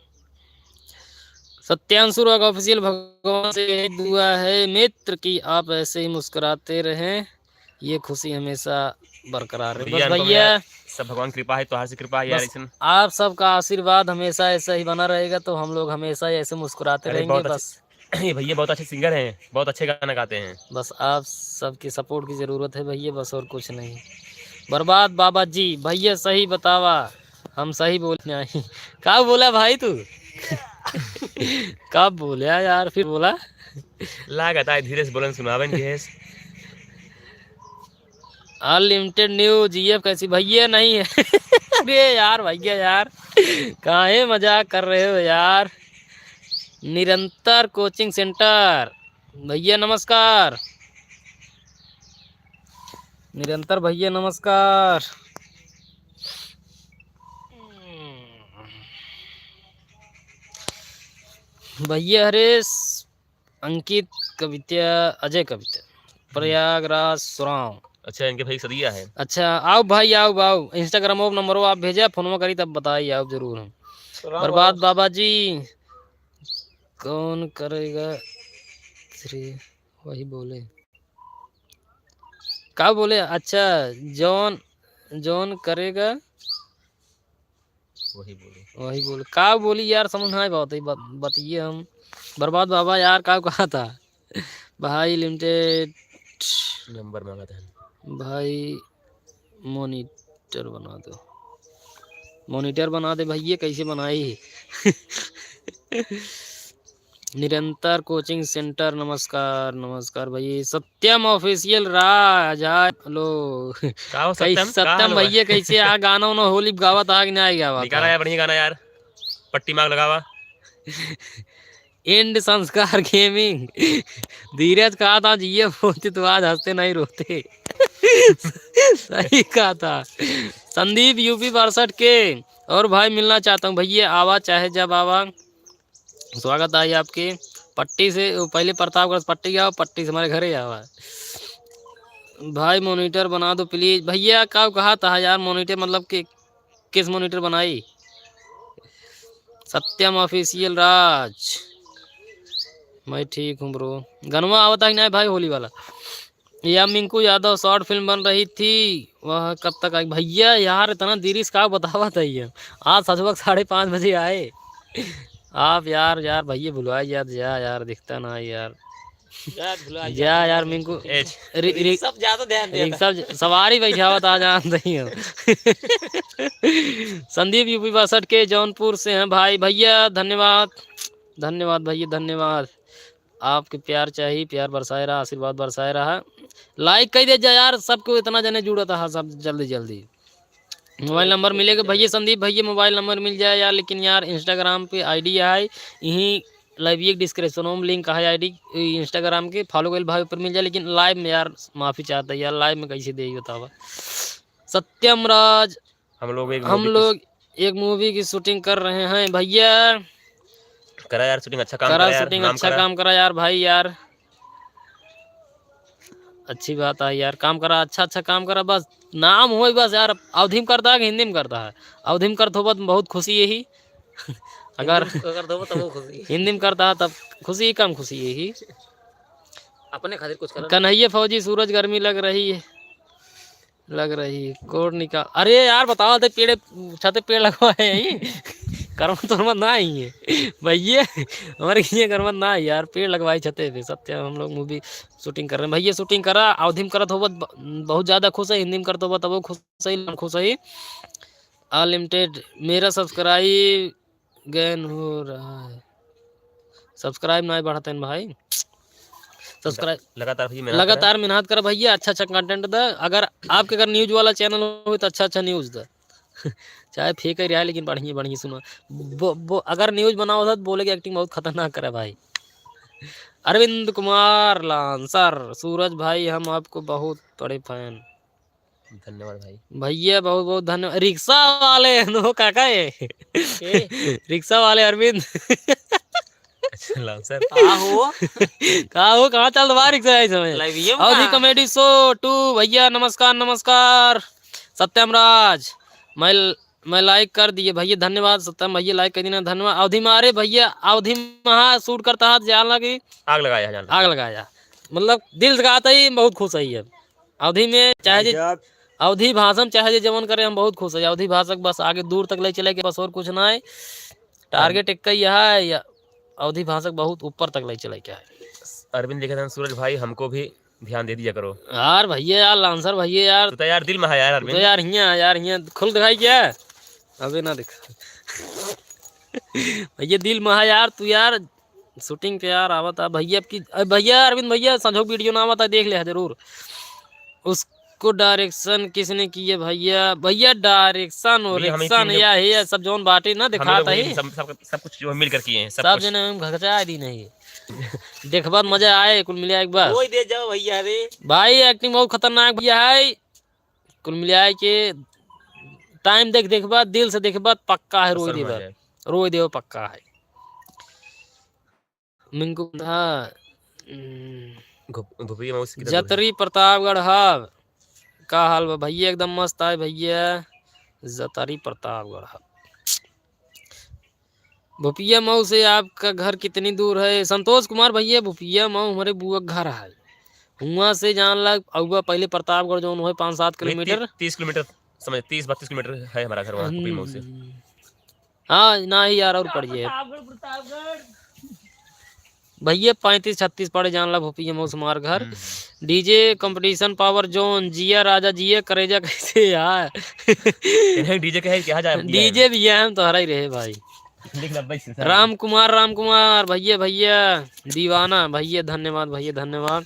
सत्यांशु राग official, भगवान से यही दुआ है मित्र कि आप ऐसे ही मुस्कुराते रहें, ये खुशी हमेशा बरकरार रहे। भैया, बस हमको भैया, मिला, सब भगवान की कृपा है, तोहार से कृपा है यार, बस ऐसन। आप सबका आशीर्वाद हमेशा ऐसा ही बना रहेगा, तो हम लोग हमेशा ही ऐसे मुस्कुराते अरे, रहेंगे, बहुत अच्छे, बस। ये भैया बहुत अच्छे singer हैं, बहुत अच्छे गाना गाते हैं। बस आप सबके support की जरूरत है भैया, बस और कुछ नहीं। बर्बाद बाबा जी, भैया सही बतावा, हम सही बोले नहीं। का बोला भाई तू? का बोला यार, फिर बोला? लागत आए धीरे से बोलन सुनावन के है। Unlimited news, E F कैसी भैया नहीं है। अरे यार, भैया यार, काहे मजाक कर रहे हो यार? निरंतर coaching center, भैया नमस्कार। निरंतर भैया नमस्कार। भैया हरेश, अंकित कविता, अजय कविता, हम्म। प्रयागराज सुराव। अच्छा, इनके भाई सदिया है। अच्छा, आओ भाई, आओ, आओ। Instagram नंबर आप भेजा, फोनवा करी तब बताई, आओ जरूर हम। सुराव बर्बाद बाबा। बाबा जी, कौन करेगा श्री, वही बोले। का बोले? अच्छा, जौन, जौन करेगा वही बोले। वही बोले। का बोली यार, समझ ना आए बात, बत-, बतिये हम। बर्बाद बाबा यार, का कहा था? भाई limited नंबर मांगा था। भाई monitor बना दो। Monitor बना दे भैया, कैसे बनाई? निरंतर coaching center, नमस्कार, नमस्कार भैया। सत्यम official राज, हाय, हेलो। का हो कैसे सत्यम? का सत्यम हाल बा? भैया, कैसे आ? गाना उना होली गावत आ कि नहीं गावत निकाला आ? यार, बढ़िया गाना यार। पट्टी मार लगावा। End संस्कार gaming। धीरज कहा था, जिए बोलते तो आज हंसते नहीं रोते। सही कहा था। संदीप U P बासठ के, और भाई मिलना चाहता हूँ भैया, आवा चाहे जब आवा। स्वागत है आपके। पट्टी से, वो पहले प्रतापगढ़ से पट्टी आओ, पट्टी से हमारे घरे आवा। भाई monitor बना दो please। भैया का कहा था यार, monitor मतलब कि किस monitor बनाई? सत्यम official राज, मैं ठीक हूँ bro। गनवा आवता कि नहीं भाई होली वाला? या मिंकू यादव short film बन रही थी, वह कब तक आई? भैया यार, इतना देरी से का बतावा था ये? आज सजबक साढ़े पाँच बजे आए आप यार। यार भैया भुला याद जा यार, दिखता ना यार। यार भुला जा यार। यार मिंकू। ए, रि-, रि-, सब ज्यादा ध्यान दिया था। सब सवारी बैठावत आ जान रही हो। संदीप U P बासठ के जौनपुर से हैं भाई। भैया धन्यवाद, धन्यवाद भैया, धन्यवाद। आपके प्यार चाही, प्यार बरसाए रहा, आशीर्वाद बरसाए रहा। Like कई दे जा यार, सबको इतना जने जुड़त हा सब जल्दी जल्दी। Mobile number मिलेगा भैया, संदीप भैया mobile number मिल जाए यार, लेकिन यार Instagram पे I D है, यहीं live एक description में link है I D Instagram के, follow कइल भाई ऊपर मिल जाए, लेकिन live में यार माफी चाहता है यार, live में कैसे दे बतावा। सत्यम राज, हम लोग एक हम movie की लोग एक movie की shooting कर रहे हैं भैया। करा यार shooting, अच्छा काम करा करा यार, shooting, नाम अच्छा करा। काम करा यार भाई यार। अच्छी बात है यार, काम करा, अच्छा अच्छा काम करा, बस नाम होई बस यार। अवधी में करता है कि हिंदी में करता है? अवधी में करत होबा तो बहुत खुशी यही। अगर हिंदी में करत होबा तब वो खुशी। हिंदी में करता है तब खुशी ही कम खुशी यही। अपने खातिर कुछ करत। कन्हैया फौजी सूरज गर्मी लग रही है। लग रही है, कोड निकाल। अरे यार, बतावा थे, पेड़, छते पेड़ लगवाए हैं। करमत उरमत ना आई है। भैया, हमारे किए करमत ना आई यार, पेड़ लगवाई छते पे। सत्य, हम लोग movie shooting कर रहे हैं। भैया, shooting करा, अवधी में करत होबा, ब-, बहुत ज्यादा खुश है, हिंदी में करत होबा, तब वो खुश है, हम खुश है। Unlimited, मेरा subscribe gain हो रहा है। Subscribe ना बढ़ता है भाई। subscribe लगातार भैया मेहनत लगातार करें। मेहनत कर भैया, अच्छा अच्छा content द। अगर आपके अगर news वाला channel हो तो अच्छा अच्छा news द। चाहे fake ही रहा, लेकिन बढ़िया बढ़िया सुना। बो, बो, अगर news बनाओ था तो बोले कि acting बहुत खतरनाक करे भाई। अरविंद कुमार लांसर, सूरज भाई हम आपको बहुत बड़े fan। धन्यवाद भाई। भैया बहुत बहुत धन्यवाद। रिक्शा वाले नो काका है। के? रिक्शा वाले अरविंद। अच्छा, लांसर। का हो? का हो, कहाँ चल रहा रिक्शा है इस समय? Live ये अवधी का? Comedy show two भैया, नमस्कार, नमस्कार। सत्यम राज, मैं, मैं like कर दिए भैया, धन्यवाद। सत्यम भैया like कर देना, धन्यवाद। अवधी मारे भैया, अवधी महा shoot करता है, जान लगी। आग लगाया, जान लगी। आग लगाया। मतलब दिल से कहता ही बहुत खुश है ये। अवधी में चाहे जे, अवधी भाषा में चाहे जे जवन करे, हम बहुत खुश है। अवधी भाषा के बस आगे दूर तक ले चले के बस और कुछ ना है। Target एक ही है, या अवधी भाषा के बहुत ऊपर तक ले चले के है। अरविंद लिखे थे, "सूरज भाई, हमको भी ध्यान दे दिया करो।" यार भैया, यार लांसर भैया, यार तू तो यार दिल में है यार, तू तो अरविंद। यार हियाँ, यार हियाँ खुल दिखाई क्या? अबे ना दिखा। भैया दिल में है यार तू यार। Shooting पे यार आवत है भैया, अब की, अ, भैया अरविंद भैया संझोक video ना आवत है, देख ले है जरूर। उसको direction किसने की है भैया? भैया direction और भैया, हम ही action तीन लोग, या है, या सब जौन बाटे ना हम ही दिखात लोग है। सब, सब, सब कुछ जो मिल कर किए हैं, सब सब कुछ। जने हम घचा दी नहीं। देखबा मजा आए कुल मिला एक बार। रोई दे जाओ भैया रे। भाई acting बहुत खतरनाक भैया है। कुल मिला के time देख, देखबा, दिल से देखबा, पक्का है रोई असल में देबा। आ जाए। रोई देबा पक्का है। मिंकू धा, हम्म। घुप-, घुपिया मौसी कितना दूर है? जतरी प्रतापगढ़ हब। का हाल बा भैया? एकदम मस्त आए भैया। जतरी प्रतापगढ़ हब। भुपिया मऊ से आपका घर कितनी दूर है? संतोष कुमार भैया, भुपिया मऊ हमारे बुआ का घर है। हुआं से जान लग, अउबा पहले प्रतापगढ़ जौन है पाँच सात नहीं, ती-, किलोमीटर। तीस किलोमीटर, समझ, तीस बत्तीस किलोमीटर है हमारा घर वहाँ, भुपिया मऊ से। हम्म। हाँ, ना ही यार, और पड़ जाए। प्रतापगढ़, प्रतापगढ़। भैया, पैंतीस छत्तीस पड़े, जान ला, भोपिया मौस हमार घर। हम्म। DJ Competition Power Zone, जिया राजा जिया, करेजा कैसे यार? इन्हें DJ कहे, कहा जाए, DJ भैया, हम तोहरा ही रहे भाई। लिख ला, बस, सर। राम कुमार, राम कुमार, भैया, भैया, दीवाना, भैया, धन्यवाद, भैया, धन्यवाद।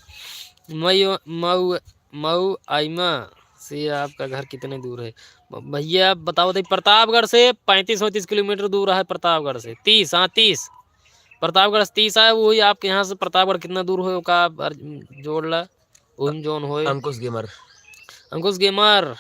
मऊ, मऊ, मऊ आइमा से आपका घर कितने दूर है? ब-, भैया, आप बताओ तो, प्रतापगढ़ से पैंतीस वैंतीस किलोमीटर दूर है, प्रतापगढ़ से तीस, हाँ, तीस। प्रतापगढ़ से तीस है, वही आपके यहाँ से प्रतापगढ़ कितना दूर होय, ओका आप अर-, जोड़ ला, वही में जौन होय। अंकुश गेमर। अंकुश गेमर,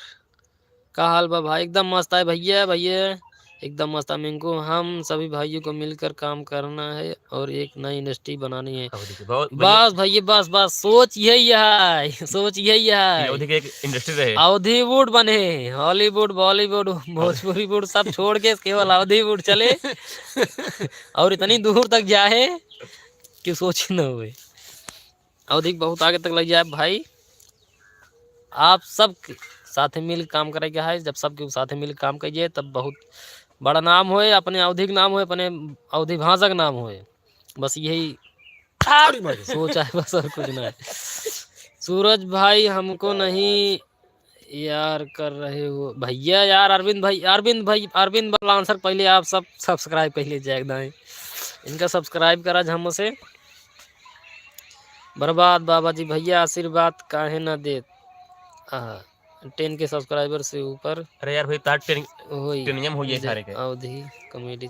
का हाल बा भाई? एकदम मस्त है भैया, भैया, एकदम मस्त है मिंकू। हम सभी भाइयों को मिलकर काम करना है और एक नई industry बनानी है। अब देखिए, बहुत बढ़िया। बस भैया, बस, बस, सोच यही है, सोच यही है। अवधी के एक industry रहे। अवधीवुड बने, Hollywood, Bollywood, भोजपुरीवुड सब छोड़ के केवल अवधीवुड चले। और इतनी दूर तक जाए कि सोच न हुए। अवधी के बहुत आगे तक लग जाए भाई। आप सब के साथे मिल के काम करे के है। जब सब के साथे मिल के काम कइए, तब बहुत बड़ा नाम होए, अपने अवधी के नाम होए, अपने अवधी भाषा के नाम होए। बस यही सोच है, बस और कुछ ना है। सूरज भाई, हमको नहीं यार कर रहे हो भैया। यार अरविंद भाई, अरविंद भाई, अरविंद लांसर, पहले आप सब subscribe पहले जाए दाएं, इनका subscribe करा हमसे। बर्बाद बाबा जी, भैया आशीर्वाद काहे ना देत? आहा, ten K subscriber से ऊपर अरे यार भाई, तार ten, होई। Ten M होई है जे सारे के। अवधी comedy,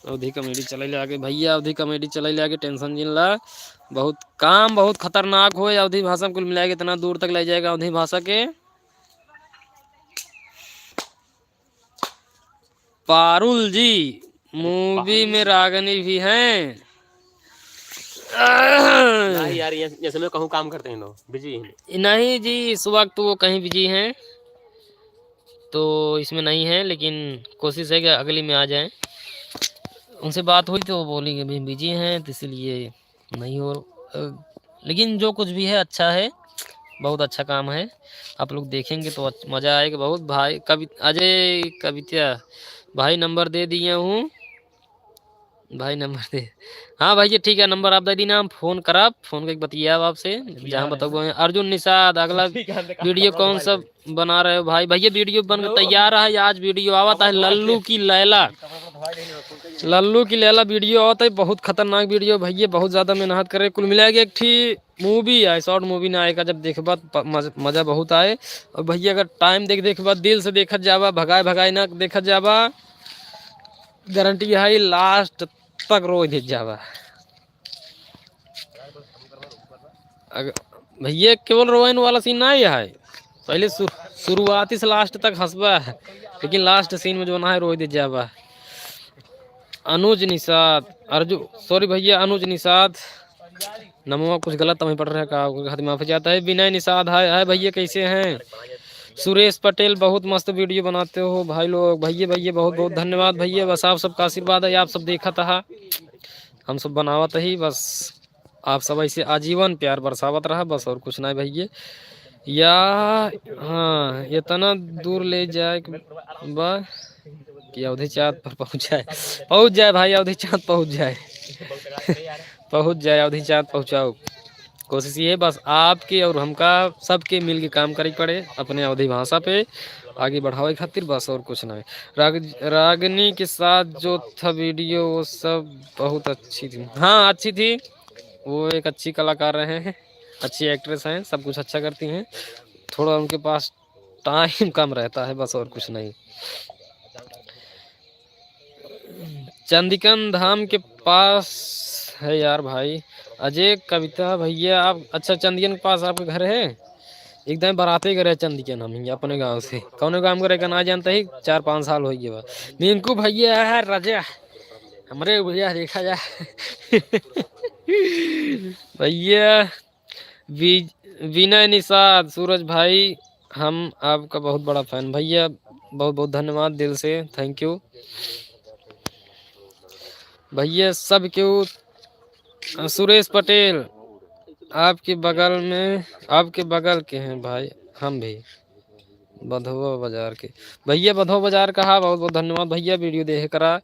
अवधी comedy चले ले आगे भैया, अवधी comedy चले ले आगे, tension जिन ला। बहुत काम बहुत खतरनाक होए, अवधी भाषा में कुल मिला के इतना दूर तक ले जाएगा अवधी भाषा के। पारुल जी, movie में रागनी भी हैं। नहीं यार, ये, ये समय कहूँ काम करते हैं लोग, busy हैं। नहीं जी, इस वक्त वो कहीं busy हैं, तो इसमें नहीं है, लेकिन कोशिश है कि अगली में आ जाएं। उनसे बात हुई तो वो बोली कि अभी busy हैं, तो इसीलिए नहीं हो, अ, लेकिन जो कुछ भी है अच्छा है, बहुत अच्छा काम है। आप लोग देखेंगे तो अच्छ-, मज़ा आएगा बहुत। भाई कवि-, अजय कविता भाई नंबर दे दिए हूँ, भाई नंबर दे। हाँ भाई जी ठीक है, नंबर आप दे दीना, हम phone करब, phone करके बतियाब आपसे, जहाँ बताओ। अर्जुन निषाद, अगला video कौन सा बना रहे हो भाई? भैया video बन के तैयार है, आज video आवत है लल्लू की लैला। लल्लू की लैला वीडियो आवत है, बहुत खतरनाक वीडियो भैया, बहुत ज्यादा मेहनत करे। कुल मिला के एक ठी मूवी आए, शॉर्ट मूवी ना आए का, जब देखबा त प-, मज-, मजा बहुत आए। और भैया अगर टाइम देख देखबा, दिल से देखत जाबा, भगाए भगाए ना देखत जाबा, गारंटी है लास्ट तक रोई देत जाबा। अग-, भैया केवल रोइन वाला सीन ना ही है, पहले शु-, शुरुआती से लास्ट तक हंसबा, लेकिन लास्ट सीन में जो ना है रोई देत जाबा। अनुज निषाद, अर्जु, सॉरी भैया, अनुज निषाद, नमवा कुछ गलत तो नहीं पढ़ रहा का, ओकर खातिर माफी चाहता है। विनय निषाद, हाय हाय भैया, कैसे हैं? सुरेश पटेल, बहुत मस्त वीडियो बनाते हो भाई लोग। भैया भैया बहुत बहुत धन्यवाद भैया, बस आप सबका आशीर्वाद है, आप सब देखत हा, हम सब बनावत ही, बस आप सब ऐसे आजीवन प्यार बरसावत रहा, बस और कुछ नहीं भैया। या हाँ, इतना दूर ले जाए के बा कि अवधी चाँद पर पहुँच जाए, पहुँच जाए भाई, अवधी चाँद पहुँच जाए। पहुँच जाए, अवधी चाँद पहुँचाओ। कोशिश ये बस आपके और हमका सबके मिल के काम करे के पड़े अपने अवधी भाषा पे आगे बढ़ावे खातिर, बस और कुछ नहीं। राग-, रागनी के साथ जो था वीडियो, वो सब बहुत अच्छी थी। हाँ, अच्छी थी। वो एक अच्छी कलाकार रहे हैं, अच्छी एक्ट्रेस हैं, सब कुछ अच्छा करती हैं। थोड़ा उनके पास टाइम कम रहता है, बस और कुछ नहीं। चंदिकन धाम के पास है यार भाई। अजय कविता भैया, आप, अच्छा, चंदिकन के पास आपके घर है? एकदम बराते करे चंदिकन हम ही अपने गांव से। कौनो गांव के रहे का ना जानते ही, चार पाँच साल हो गए बा। मिंकू भैया है राजा, हमरे भैया देखा जा। भैया वि-, विनय निषाद, सूरज भाई, हम आपका बहुत बड़ा फैन भैया, बहुत बहुत धन्यवाद दिल से, थैंक यू भैया। सब क्यों, सुरेश पटेल, आपके बगल में, आपके बगल के हैं भाई, हम भी बधवा बाजार के। भैया बधवा बाजार का, हाँ, बहुत बहुत धन्यवाद भैया, वीडियो देखे करा।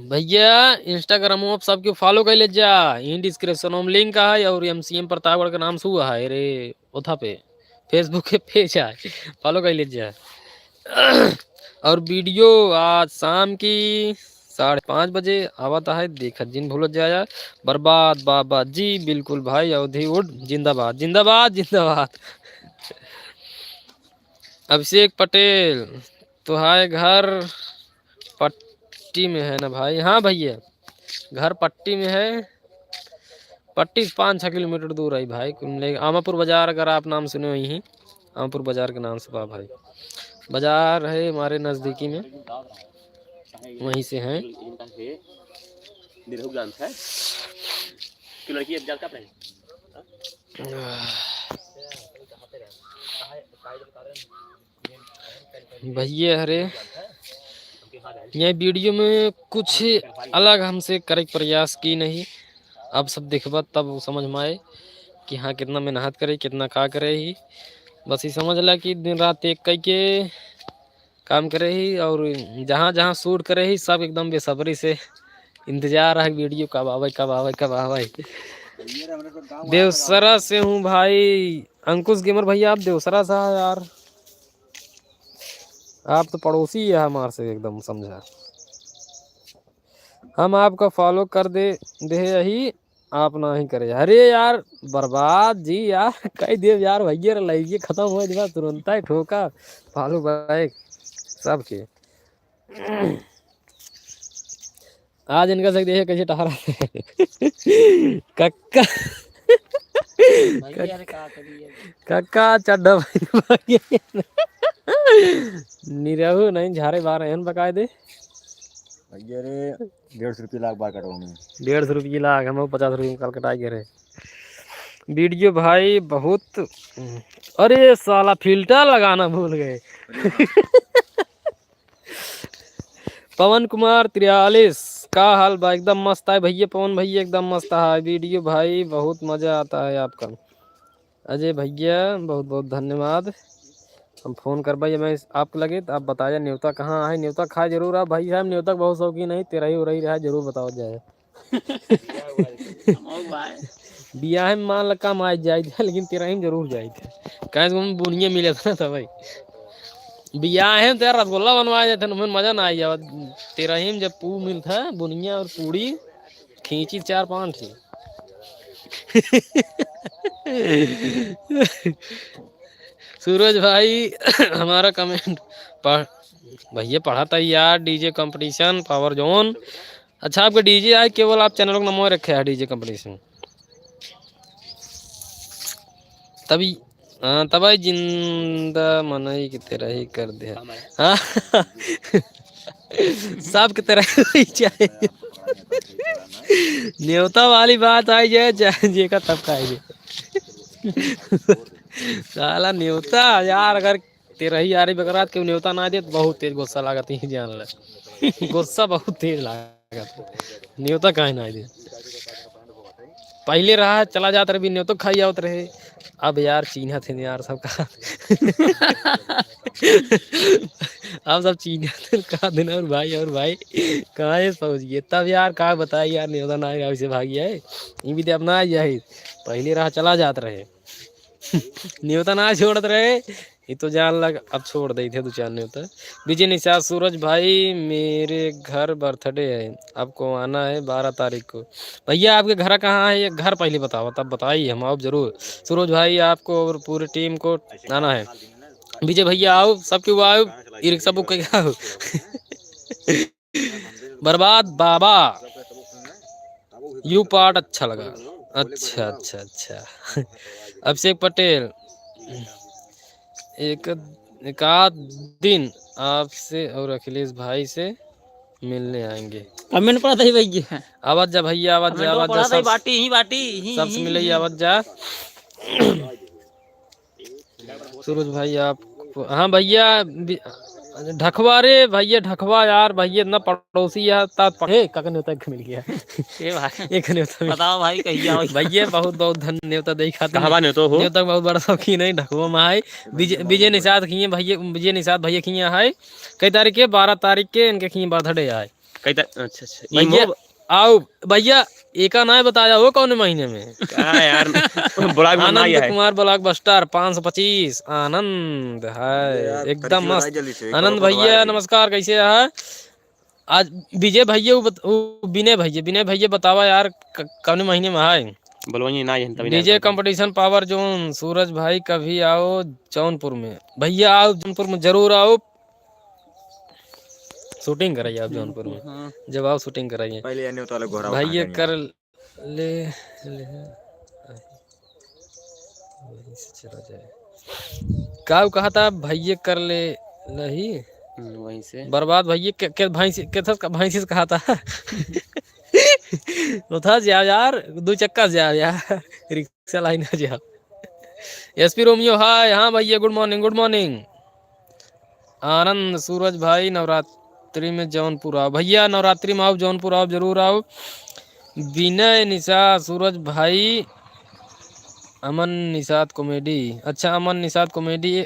भैया, Instagram में सबके follow कर ले जा, इन description में link है और M C M प्रतापगढ़ के नाम से हुआ है रे, ओथा पे Facebook के page है, follow कर ले जा। और वीडियो आज शाम की साढ़े पाँच बजे आवत है, देखत जिन भूलत जाया। बर्बाद बाबा जी, बिल्कुल भाई, अवधी उठ जिंदाबाद, जिंदाबाद, जिंदाबाद। अभिषेक पटेल, तुहाय घर पट्टी में है ना भाई? हाँ भैया, घर पट्टी में है, पट्टी से पाँच छः किलोमीटर दूर है भाई। कुल मिले आमापुर बाजार, अगर आप नाम सुने हुई हैं, आमापुर बाजार के नाम से बा भाई, बाजार है हमारे नज़दीकी में, वहीं से हैं। भैया हरे, ये वीडियो में कुछ अलग हमसे करे के प्रयास की नहीं, अब सब देखबा तब समझ में आए कि हाँ, कितना मेहनत करे, कितना का करे ही। बस ये समझ ला कि दिन रात एक कई के काम करे ही और जहाँ जहाँ shoot करे ही, सब एकदम बेसब्री से इंतजार है वीडियो कब आवे, कब आवे, कब आवे। देवसरा से हूँ भाई, अंकुश गेमर भैया, आप देवसरा से हैं यार, आप तो पड़ोसी ही है हमार से एकदम, समझा। हम आपका follow कर दे, दे ही, आप ना ही करे। अरे यार, बर्बाद जी यार, कह दे यार, भैया रे, लाइक ये खत्म हो जाए, तुरंत ही ठोका follow back सबके। आज इनका से देखे कैसे टहरा। कक्का। भैया रे, का करिए? कक्का चड्ढा भाई। निरहू नहीं झारे बार एहन बकाए दे। भैया रे, डेढ़ सौ रुपये लाख बार कटवा में। डेढ़ सौ रुपये लाख, हम पचास रुपये में कल कटाए गए रहे। वीडियो भाई बहुत, अरे साला filter लगाना भूल गए। पवन कुमार तिरयालीस, का हाल बा? एकदम मस्त है भैया, पवन भैया एकदम मस्त है। वीडियो भाई बहुत मजा आता है आपका। अजय भैया बहुत बहुत धन्यवाद। हम फोन करबा ये मैं आपके लगे, तो आप बताया न्योता कहाँ है, न्योता खाए जरूर आप भाई साहब, न्योता के बहुत शौकीन है, तेरही उरही रहा जरूर बताओ जाए। बियाह में मान ला कम आए जाए, लेकिन तेरही में जरूर जाए थे, कहे से हम बुनिया मिले था ना भाई। बियाहे में तेरा रसगुल्ला बनवाए जाते हैं, उनमें मजा ना आई जावा। तेरही में जब पू मिलता है, बुनिया और पूड़ी खींची चार पाँच ही। सूरज भाई, हमारा comment पढ़, भैया पढ़ा था यार, DJ competition, Power Zone। अच्छा, आपका DJ आए, केवल आप channel को नमो रखे है, DJ competition। तभी, हाँ, तबाही जिंदा मनई के तेरा ही कर दे। हाँ। सबके तेरा ही चाहे। नेवता वाली बात आई जाए, चाहे जेका तब का आई जाए। साला नेवता यार, अगर तेरही यारी बकरात के नेवता ना दे, तो बहुत तेज गुस्सा लागत ही, जान ले। गुस्सा बहुत तेज लागत। नेवता काहे ना दे? पहिले रहा, चला जात रहे, भी नेवतो खाई आवत रहे। अब यार, चीन्हत है यार, सबका। अब सब चीन्हत है, का दिन और भाई, और भाई, कहाँ है पहुँच गए? तब यार, का बताई यार, नेवता ना आए, से भागी है। ई भी ते अपना आई जाए, पहिले रहा, चला जात रहे। नेवता ना छोड़त रहे, ये तो जान लग, अब छोड़ दे थे दो चार नेवता। विजय निषाद, सूरज भाई, मेरे घर birthday है, आपको आना है बारह तारीख को। भैया, आपके घर कहाँ है? ये घर पहिले बताओ, तब बताइए, हम आओ जरूर। सूरज भाई, आपको और पूरी team को आना है। विजय भैया, आओ, सबके आओ, ई रिक्शा book करके आओ। बर्बाद बाबा, you part अच्छा लगा। अच्छा, अच्छा, अच्छा। अभिषेक पटेल, एक, एक आध दिन आपसे और अखिलेश भाई से मिलने आएंगे। Comment पढ़ा था भैया। आवाज जा भैया, आवाज जा, comment आवाज जा, पढ़ा था, सब, बाटी ही बाटी ही, सबसे ही, मिले ही। आवाज जा। सूरज भाई, आप, हाँ भैया, बि-, ढकवा रे भैया, ढकवा यार, भैया इतना पड़ोसी यार, तात पढ़े, काका नेवता एक मिल गया। ए भाई, एक नेवता मिल बताओ भाई, कहिया होई? भैया, बहुत बहुत धन्यवाद दे खातिर। कहाँ बा नेवतो हो? नेवता बहुत बड़ा शौकीन है, ढकवा में है। विजय, विजय निषाद खिए भैया, विजय निषाद भैया खिए है। कई तारीख के? बारह तारीख के इनके खिए birthday आए। कई ता-, अच्छा, अच्छा। भैया, ई मो- आओ भैया, एका नाय बताया हो कौन महीने में? का यार, block में आनंद नाय है। कुमार blockbuster पाँच सौ पच्चीस, आनंद है, अरे यार, एकदम फर्जी मस्त। बताई जल्दी से, आनंद करो भैया, भैया। नमस्कार, कैसे है? आज विजय भैया, उ बत-, उ विनय भैया, विनय भैया बतावा यार, क-, कौन महीने में है? बोलवाइए ना, यही तभी ना DJ बताते। Competition Power Zone, सूरज भाई कभी आओ जौनपुर में। भैया आओ जौनपुर में, जरूर आओ। Shooting कराइए आप जौनपुर में। हाँ। जब आओ shooting कराइए। पहले ये नेवता वाले घोड़ा उठा भैया के कर ले, ले, वहीं से चला जाए। का कहा था भैया कर ले लही? हम्म, वहीं से। बर्बाद भैया के, के भैंसी, के था, भैंसी से कहा था। उठा जाओ यार, दो चक्का से जाओ यार, रिक्शा लाइन आ जाओ। SP रोमियो, हाय। हाँ भैया, good morning, good morning। आनंद, सूरज भाई, नवरात्रि में जौनपुर आओ। भैया, नवरात्रि में आओ, जौनपुर आओ, जरूर आओ। विनय निषाद, सूरज भाई, अमन निषाद comedy। अच्छा, अमन निषाद comedy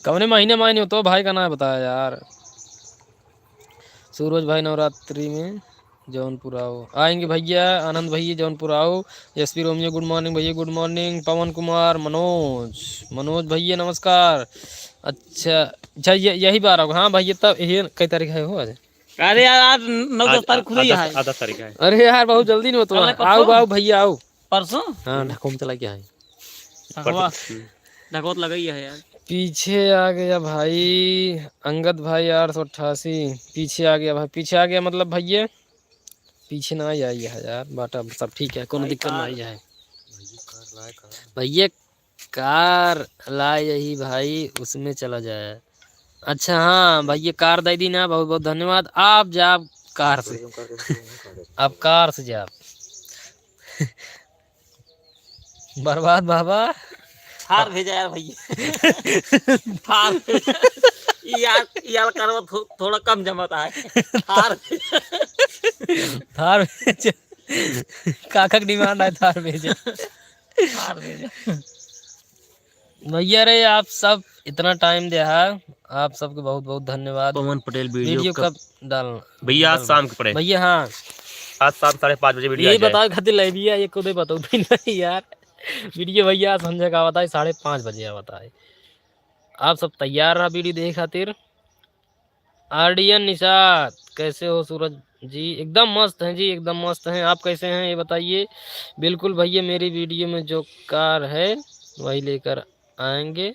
कौने महीने में आए नहीं होतो भाई, का ना बताया यार। सूरज भाई, नवरात्रि में जौनपुर आओ। आएंगे भैया, आनंद भैया जौनपुर आओ। SP रोमियो, good morning भैया, good morning। पवन कुमार, मनोज, मनोज भैया नमस्कार। अच्छा, अच्छा, ये, यही बार आओ। हाँ भैया, तब ये कई तारीख है हो आज? अरे यार, आज नौ दस आज तारीख खुली आज है। दस, आज दस तारीख है। अरे यार, बहुत जल्दी नहीं होता। कल है, आओ, परसों? आओ भैया, आओ। परसों? हाँ, ढकोम चला गया है। ढकवा। परसों। ढकोत लगा ही है यार। पीछे आ गया भाई, अंगद भाई आठ सौ अट्ठासी। पीछे आ गया भाई, पीछे आ गया मतलब भैया, पीछे ना आई है यार, बाटा सब ठीक है, कोनो दिक्कत ना आई है। भैया कार ला यही भाई, उसमें चला जाए। अच्छा हाँ भैया, कार दे दी ना, बहुत बहुत धन्यवाद। आप जाब कार से, आप कार से जाब। बर्बाद बाबा। थार भेजा यार भैया। थार भेजा। यार, यार करवा थो-, थोड़ा कम जमत है। थार भेजा। थार भेजा। काका की demand है, थार भेजा। थार भेजा। भैया रे, आप सब इतना time दे हा, आप सबके बहुत बहुत धन्यवाद। पवन पटेल video video कब कब डालना? भैया, आज डालना। शाम के पड़े। भैया, हाँ। आज शाम साढ़े पाँच बजे video यही आ जाए। बताओ खातिर ले भैया, ये खुदे बताओ भी नहीं यार। Video भैया, आज संजय का बताए, साढ़े पाँच बजे आवत है। आप सब तैयार रहा वीडियो देखे खातिर। आरडीएन निषाद, कैसे हो सूरज जी? एकदम मस्त हैं जी, एकदम मस्त हैं। आप कैसे हैं, ये बताइए। बिल्कुल भैया, मेरी वीडियो में जो कार है, वही लेकर आएंगे,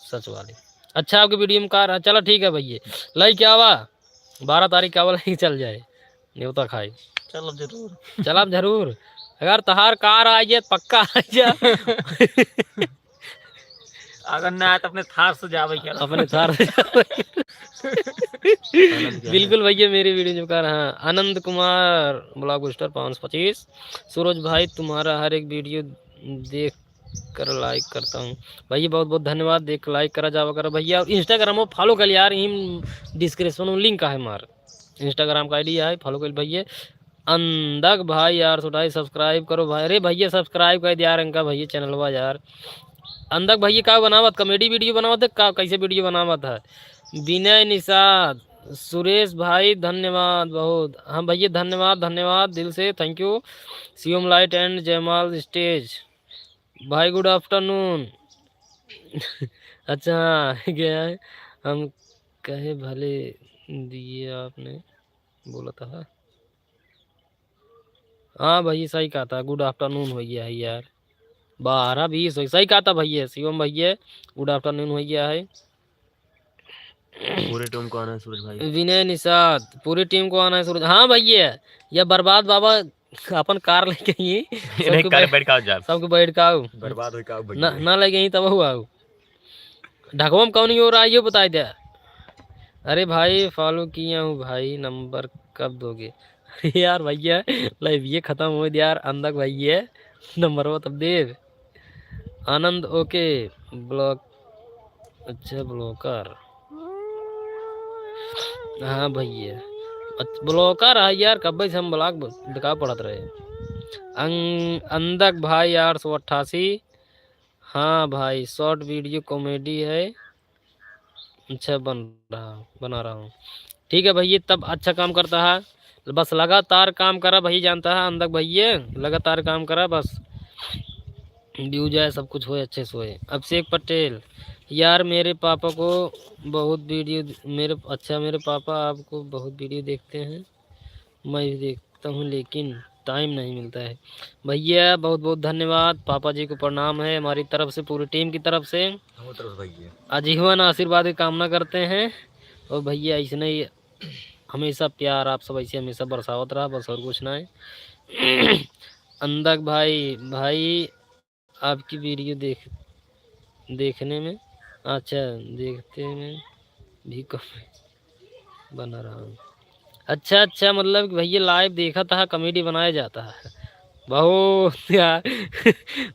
सच वाली। अच्छा, आपकी वीडियो में कार है, चलो ठीक है भैया, लाइक क्या हुआ, बारह तारीख का वाला ही चल जाए, न्योता खाई। चलब जरूर। चलब जरूर। अगर तहार कार आ जाए, पक्का आ जाए। अगर ना आए तो अपने थार से जावे क्या? अपने थार से जावे। बिल्कुल भैया, मेरी वीडियो जो कर, हाँ, आनंद कुमार ब्लॉग बूस्टर पाँच सौ पच्चीस। सूरज भाई, तुम्हारा हर एक वीडियो देख कर लाइक करता हूँ। भैया बहुत बहुत धन्यवाद, देख लाइक करा जावा करा भैया। और इंस्टाग्राम में फॉलो कर यार, इन डिस्क्रिप्शन में लिंक है हमार, इंस्टाग्राम का आईडी है, फॉलो कर भैया। अंदक भाई यार, सुटाई सब्सक्राइब करो भाई। अरे भैया सब्सक्राइब कर दिया यार इनका भैया चैनलवा यार। अंदक भैया का बनावत, कॉमेडी वीडियो बनावत है का, कैसे वीडियो बनावत है? विनय निषाद, सुरेश भाई धन्यवाद बहुत। हाँ भैया धन्यवाद, धन्यवाद दिल से, thank you. Shivam light and जयमाल स्टेज भाई गुड आफ्टरनून। अच्छा हाँ, गया है। हम कहे भले दिए आपने बोला था। हाँ भैया सही कहा था, गुड आफ्टरनून हो गया है यार, बारह बीस हो, सही कहा था भैया शिवम भैया, गुड आफ्टरनून हो गया है। पूरी टीम को आना है सूरज भाई। विनय निषाद, पूरी टीम को आना है सूरज। हाँ भैया, या बर्बाद बाबा अपन कार लेके ही नहीं, सबके कार बैठ, बैठ का जाब। सबके बैठ का आओ। बर्बाद हो का ना, भैया। ना लेके ही तब हुआ हो। ढकवा में कौन हो रहा है, ये बताई दे। अरे भाई, फॉलो किया हूँ भाई, नंबर कब दोगे? अरे यार भैया, लाइव ये खत्म हो दिया यार, अंदक भैया, नंबर वो तब देव। आनंद ओके ब्लॉक, अच्छा, ब्लॉकर। हाँ भैया, अच्छा, ब्लॉकर है यार, कब्बे से हम ब्लॉक ब-, दिखा पड़त रहे। अं-, अंदक भाई आठ सौ अट्ठासी। हाँ भाई, शॉर्ट वीडियो कॉमेडी है। अच्छा, बन रहा, बना रहा हूँ। ठीक है भैया, तब अच्छा काम करता है, बस लगातार काम करा भैया, जानता है अंदक भैया, लगातार काम करा बस, व्यूज आए, सब कुछ होए, अच्छे से होए। अभिषेक पटेल, यार मेरे पापा को बहुत वीडियो, मेरे, अच्छा, मेरे पापा आपको बहुत वीडियो देखते हैं, मैं भी देखता हूँ लेकिन टाइम नहीं मिलता है। भैया बहुत बहुत धन्यवाद, पापा जी को प्रणाम है हमारी तरफ से, पूरी टीम की तरफ से। हमारी तरफ से भैया। अजीवन आशीर्वाद की कामना करते हैं। और भैया ऐसे नहीं, हमेशा प्यार आप सब ऐसे हमेशा बरसावत रहा, बस और कुछ ना है। अंदक भाई, भाई आपकी वीडियो देख, देखने में, अच्छा, देखते में भी कॉमेडी बना रहा हूँ। अच्छा, अच्छा, मतलब कि भैया लाइव देखा था, कॉमेडी बनाया जाता है। बहुत यार,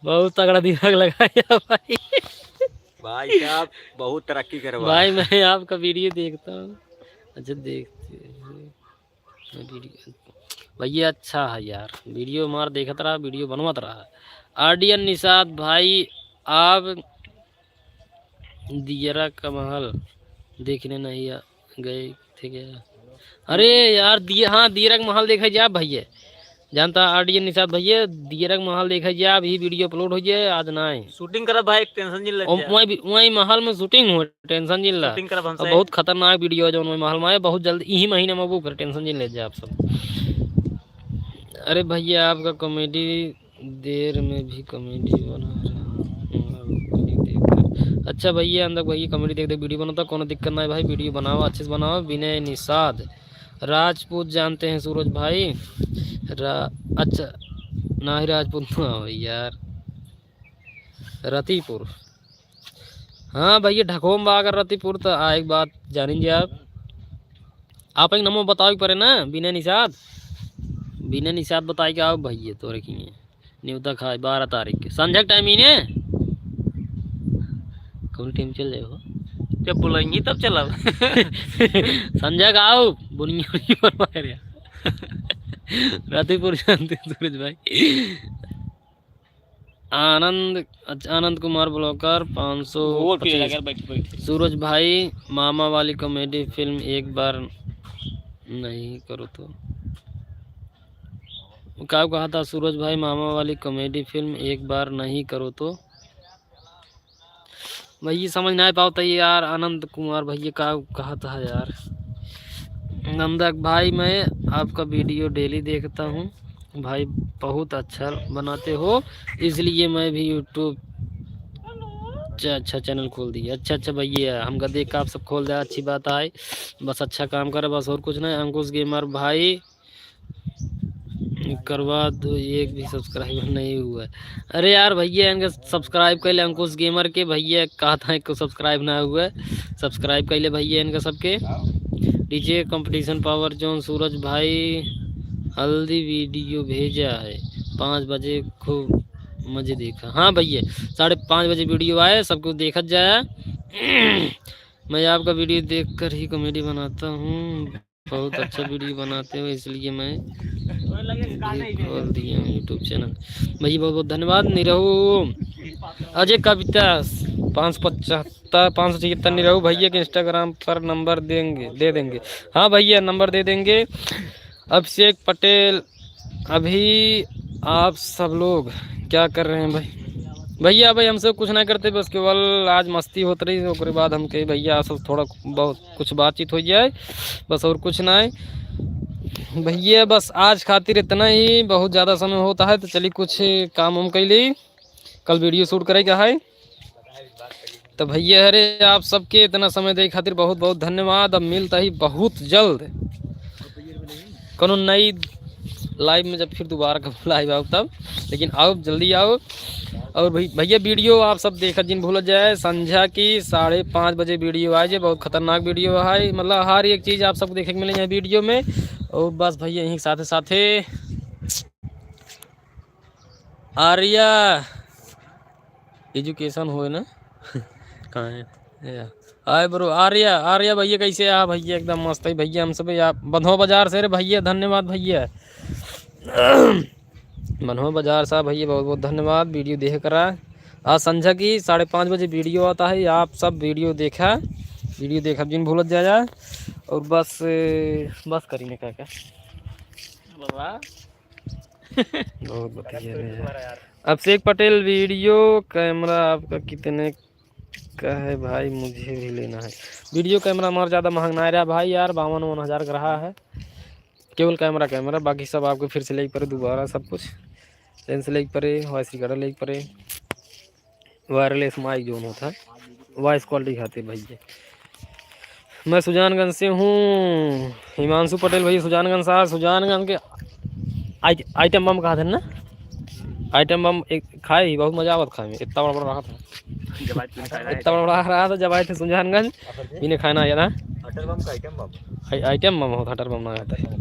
बहुत तगड़ा दिमाग लगाया भाई। भाई साहब, बहुत तरक्की करवा। भाई, मैं आपका वीडियो देखता हूँ। अच्छा, देखते हैं। वीडियो, भैया अच्छा है यार, वीडियो हमार देखत रहा, वीडियो बनवत रहा। आरडीएन निषाद भाई, आप दियरा का महल देखने नहीं आ, गए थे क्या? अरे यार, दिय-, हाँ, दियरा का महल देखे जा भैया, जानता आरडीएन निषाद भैया, दियरा का महल देखे जा, अभी वीडियो अपलोड हो जाए, आज ना आए। शूटिंग करब भाई, टेंशन जिन ले और जा। वहीं भी, वहीं महल में शूटिंग हो, टेंशन जिन ला। शूटिंग करब और हमसे। बहुत खतरनाक वीडियो है जौन वहीं महल में आए, बहुत जल्द यही महीने में वो फिर टेंशन जिन ले जा आप सब। अरे भैया, आपका कॉमेडी देर में भी कॉमेडी बना रहा हूँ, आपको नहीं देखकर। अच्छा भैया, अंदर भैया कॉमेडी देख देख वीडियो बनाता, कोनो दिक्कत ना है भाई, वीडियो बनावा, अच्छे से बनावा। विनय निषाद राजपूत जानते हैं सूरज भाई? रा-, अच्छा, ना ही राजपूत ना हो यार, रतिपुर। हाँ भैया, ढकोम बा अगर रतिपुर तो आए के बात जानिन जी आप। आप एक नंबर बतावे के परे ना, विनय निषाद, विनय निषाद बताए के आओ भैया, तोरे की न्योता खाए बारह तारीख के संझा के टाइम ही ने। कौन टाइम चल जाए हो? जब बुलाएंगे तब चलब। संझा के आओ, बुनिया उनिया बनवाए रे। रतिपुर जानते हैं सूरज भाई। आनंद, अच्छा, आनंद कुमार ब्लॉकर पाँच सौ पच्चीस। बैठ, बैठ। सूरज भाई, मामा वाली कॉमेडी फिल्म एक बार नहीं करो तो। का कहा था सूरज भाई, मामा वाली कॉमेडी फिल्म एक बार नहीं करो तो? भैया समझ नाहीं पावत है यार, आनंद कुमार भैया का कहत है यार। नंदक भाई, मैं आपका वीडियो डेली देखता हूँ भाई, बहुत अच्छा बनाते हो, इसलिए मैं भी YouTube च-, अच्छा चैनल खोल दिया। अच्छा, अच्छा भैया, हमका देख के आप सब खोल दे, अच्छी बात है। बस अच्छा काम करे, बस और कुछ नहीं। अंकुश गेमर भाई, करवा दो, एक भी सब्सक्राइबर नहीं हुआ है। अरे यार भैया, इनका सब्सक्राइब कर ले अंकुश गेमर के। भैया कहता है को सब्सक्राइब ना हुआ है, सब्सक्राइब कर ले भैया इनका सबके। DJ competition power zone Suraj भाई हल्दी वीडियो भेजा है, पाँच बजे खूब मजे देखा। हाँ भैया, साढ़े पाँच बजे वीडियो आए, सबको देखत जाया। मैं आपका वीडियो देखकर ही कॉमेडी बनाता हूँ, बहुत अच्छा वीडियो बनाते हो, इसलिए मैं भी खोल दिया हूँ YouTube चैनल। भैया बहुत बहुत धन्यवाद। निरहू अजय कविता पाँच सौ पचहत्तर, पाँच सौ छिहत्तर। निरहू भैया के Instagram पर नंबर देंगे, दे देंगे। हाँ भैया, नंबर दे देंगे। अभिषेक पटेल, अभी आप सब लोग क्या कर रहे हैं भाई? भैया, भाई हमसे कुछ ना करते, बस केवल आज मस्ती होत रही, ओकरे बाद हम कहे भैया सब थोड़ा बहुत कुछ बातचीत हो जाए, बस और कुछ ना है भैया। बस आज खातिर इतना ही, बहुत ज़्यादा समय होता है, तो चलिए कुछ काम हम कैली, कल वीडियो शूट करे का है। तो भैया, अरे आप सबके इतना समय दे खातिर बहुत बहुत धन्यवाद। अब मिलता ही बहुत जल्द कोनो नई लाइव में, जब फिर दोबारा कब लाइव आओ तब, लेकिन आओ, जल्दी आओ। और भई-, भैया वीडियो आप सब देखत जिन भूलत जाए, संझा की साढ़े पाँच बजे वीडियो आए जे, बहुत खतरनाक वीडियो है, मतलब हर एक चीज़ आप सबको देखे के मिले यहाँ वीडियो में। और बस भैया यहीं साथे साथे आर्या एजुकेशन होए ना। कहाँ है? या। हाय ब्रो, आर्या, आर्या भैया कैसे आ भैया? एकदम मस्त है भैया, हम सब या बन्हवा बाजार से रे भैया, धन्यवाद भैया। बन्हवा बाजार से भैया बहुत बहुत धन्यवाद वीडियो देख करा। आज संझा की साढ़े पाँच बजे वीडियो आता है, आप सब वीडियो देखा, वीडियो देखा जिन भूलत जाया। और बस, बस करी ने का का। बाबा। बहुत बढ़िया है यार। अभिषेक पटेल, वीडियो कैमरा आपका कितने का है भाई? मुझे भी लेना है। वीडियो कैमरा हमारा ज़्यादा महंगा ना रहा भाई यार, बावन वन हज़ार का रहा है केवल कैमरा, कैमरा। बाकी सब आपको फिर से लेके पड़े दोबारा सब कुछ। लेंस लेके पड़े, वॉइस रिकॉर्डर लेके पड़े, वायरलेस माइक जोन होता है, वॉइस क्वालिटी खातिर भैया। मैं सुजानगंज से हूँ, हिमांशु पटेल भैया सुजानगंज से। सुजानगंज के आइ-, आइटम बम कहा थे ना, आइटम बम एक खाए ही, बहुत मजा आवत खाए में, इतना बड़ा बड़ा रहा था। जब आज तूने खाना है इतना बड़ा बड़ा रहा था जब आए थे सुजानगंज, इन्हें खाना आया ना। हटर बम का आइटम बम। आइ-, आइटम बम हो, हटर बम ना होता है।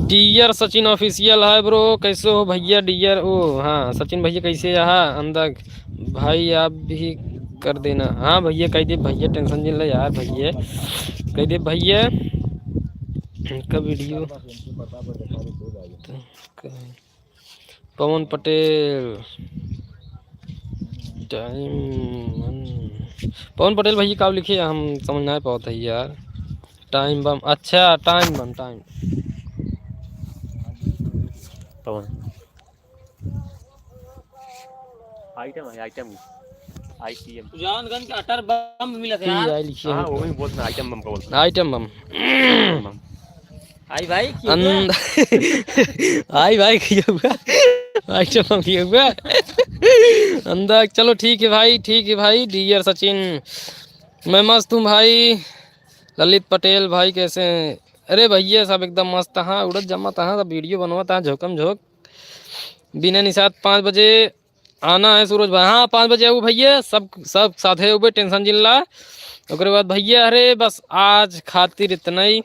डीआर सचिन ऑफिशियल है ब्रो, कैसे हो भैया? डीआर, ओ हाँ, सचिन भैया कैसे यहाँ अंदर? भाई आप भी कर देना। हाँ भैया, कह दे भैया, टेंशन जिन ले यार भैया, कह दे भैया। का वीडियो तो कहे। पवन पटेल, टाइम बम। पवन पटेल भैया का लिखे, हम समझ ना पावत है यार। टाइम बम, अच्छा, टाइम बम, टाइम। पवन। आइटम है, आइटम। आईटीएम। सुजानगंज के अटर बम मिलत है यार। आई लिखे हाँ, हैं। वो भी बोलते हैं, आइटम बम का बोलते हैं। Item bomb. बम। आई भाई, की हुआ? अंद-, आई भाई, की हुआ? आइटम बम की हुआ? अंदर, चलो ठीक है भाई, ठीक है भाई, डीआर सचिन। मैं मस्त हूँ भाई। ललित पटेल भाई कैसे हैं? अरे भैया सब एकदम मस्त हाँ, उड़त जमत हाँ, सब वीडियो बनवत हाँ, झोंकम झोंक। बिना निषाद पाँच बजे आना है सूरज भाई। हाँ, पाँच बजे आऊ भैया, सब, सब साथे होबे, टेंशन जिन ला। ओकरे बाद भैया, अरे बस आज खातिर इतना ही,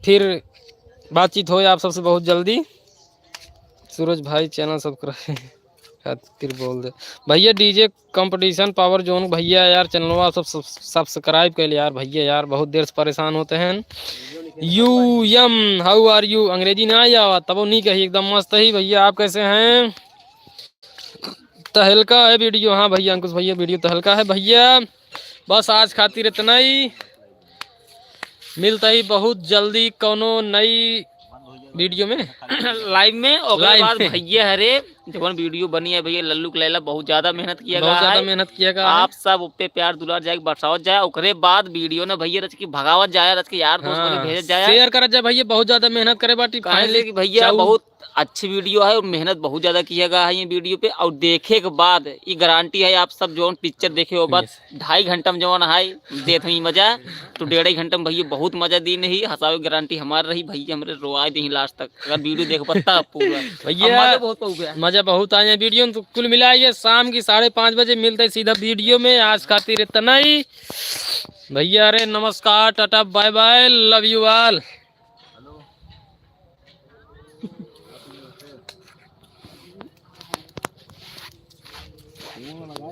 फिर बातचीत होए आप सबसे बहुत जल्दी। सूरज भाई चैनल सब्सक्राइब खातिर बोल दे भैया। डीजे कंपटीशन पावर जोन भैया यार, चैनलवा सब, सब सब्सक्राइब कर ले यार भैया यार, बहुत देर से परेशान होते हैं। यू एम, how are you? अंग्रेजी ना आवा तबो नहीं कही, एकदम मस्त ही भैया। आप कैसे हैं? तहलका है वीडियो। हाँ भैया, अंकुश भैया, वीडियो तहलका है भैया। बस आज खातिर इतना ही, मिलता ही बहुत जल्दी कौनो नई वीडियो में। लाइव में, ओकरे लाइव बाद में। भैया हरे जवन वीडियो बनी है भैया, लल्लू के लैला बहुत ज्यादा मेहनत किया बहुत गया ज्यादा है। मेहनत किया गया है। आप सब उस पे प्यार दुलार जाए, बरसावत जाए, ओकरे बाद वीडियो ने भैया रच के भगावत जाए, रच के यार दोस्त हाँ, बने भेजत जाए। शेयर करत जाए भैया, बहुत ज्यादा मेहनत करे बाटी। काहे से finally कि भैया चाहू- बहुत अच्छी वीडियो है और मेहनत बहुत ज्यादा किया गया है ये वीडियो पे। और देखे के बाद ये गारंटी है, आप सब जौन पिक्चर देखे हो बाद Yes। ढाई घंटा में जौन है देत हुई मजा, तो डेढ़ ही घंटा में भैया बहुत मजा दीन ही। हंसावे गारंटी हमार रही भैया, हमरे रोआ दे लास्ट तक अगर वीडियो देख पत्ता पूरा। भैया, अब मजा बहुत पउबे। मजा बहुत आए वीडियो में। तो कुल मिला ये शाम की साढ़े पाँच बजे मिलते हैं सीधा वीडियो में। आज खातिर इतना ही भैया। अरे नमस्कार, Tata, bye bye, love you all।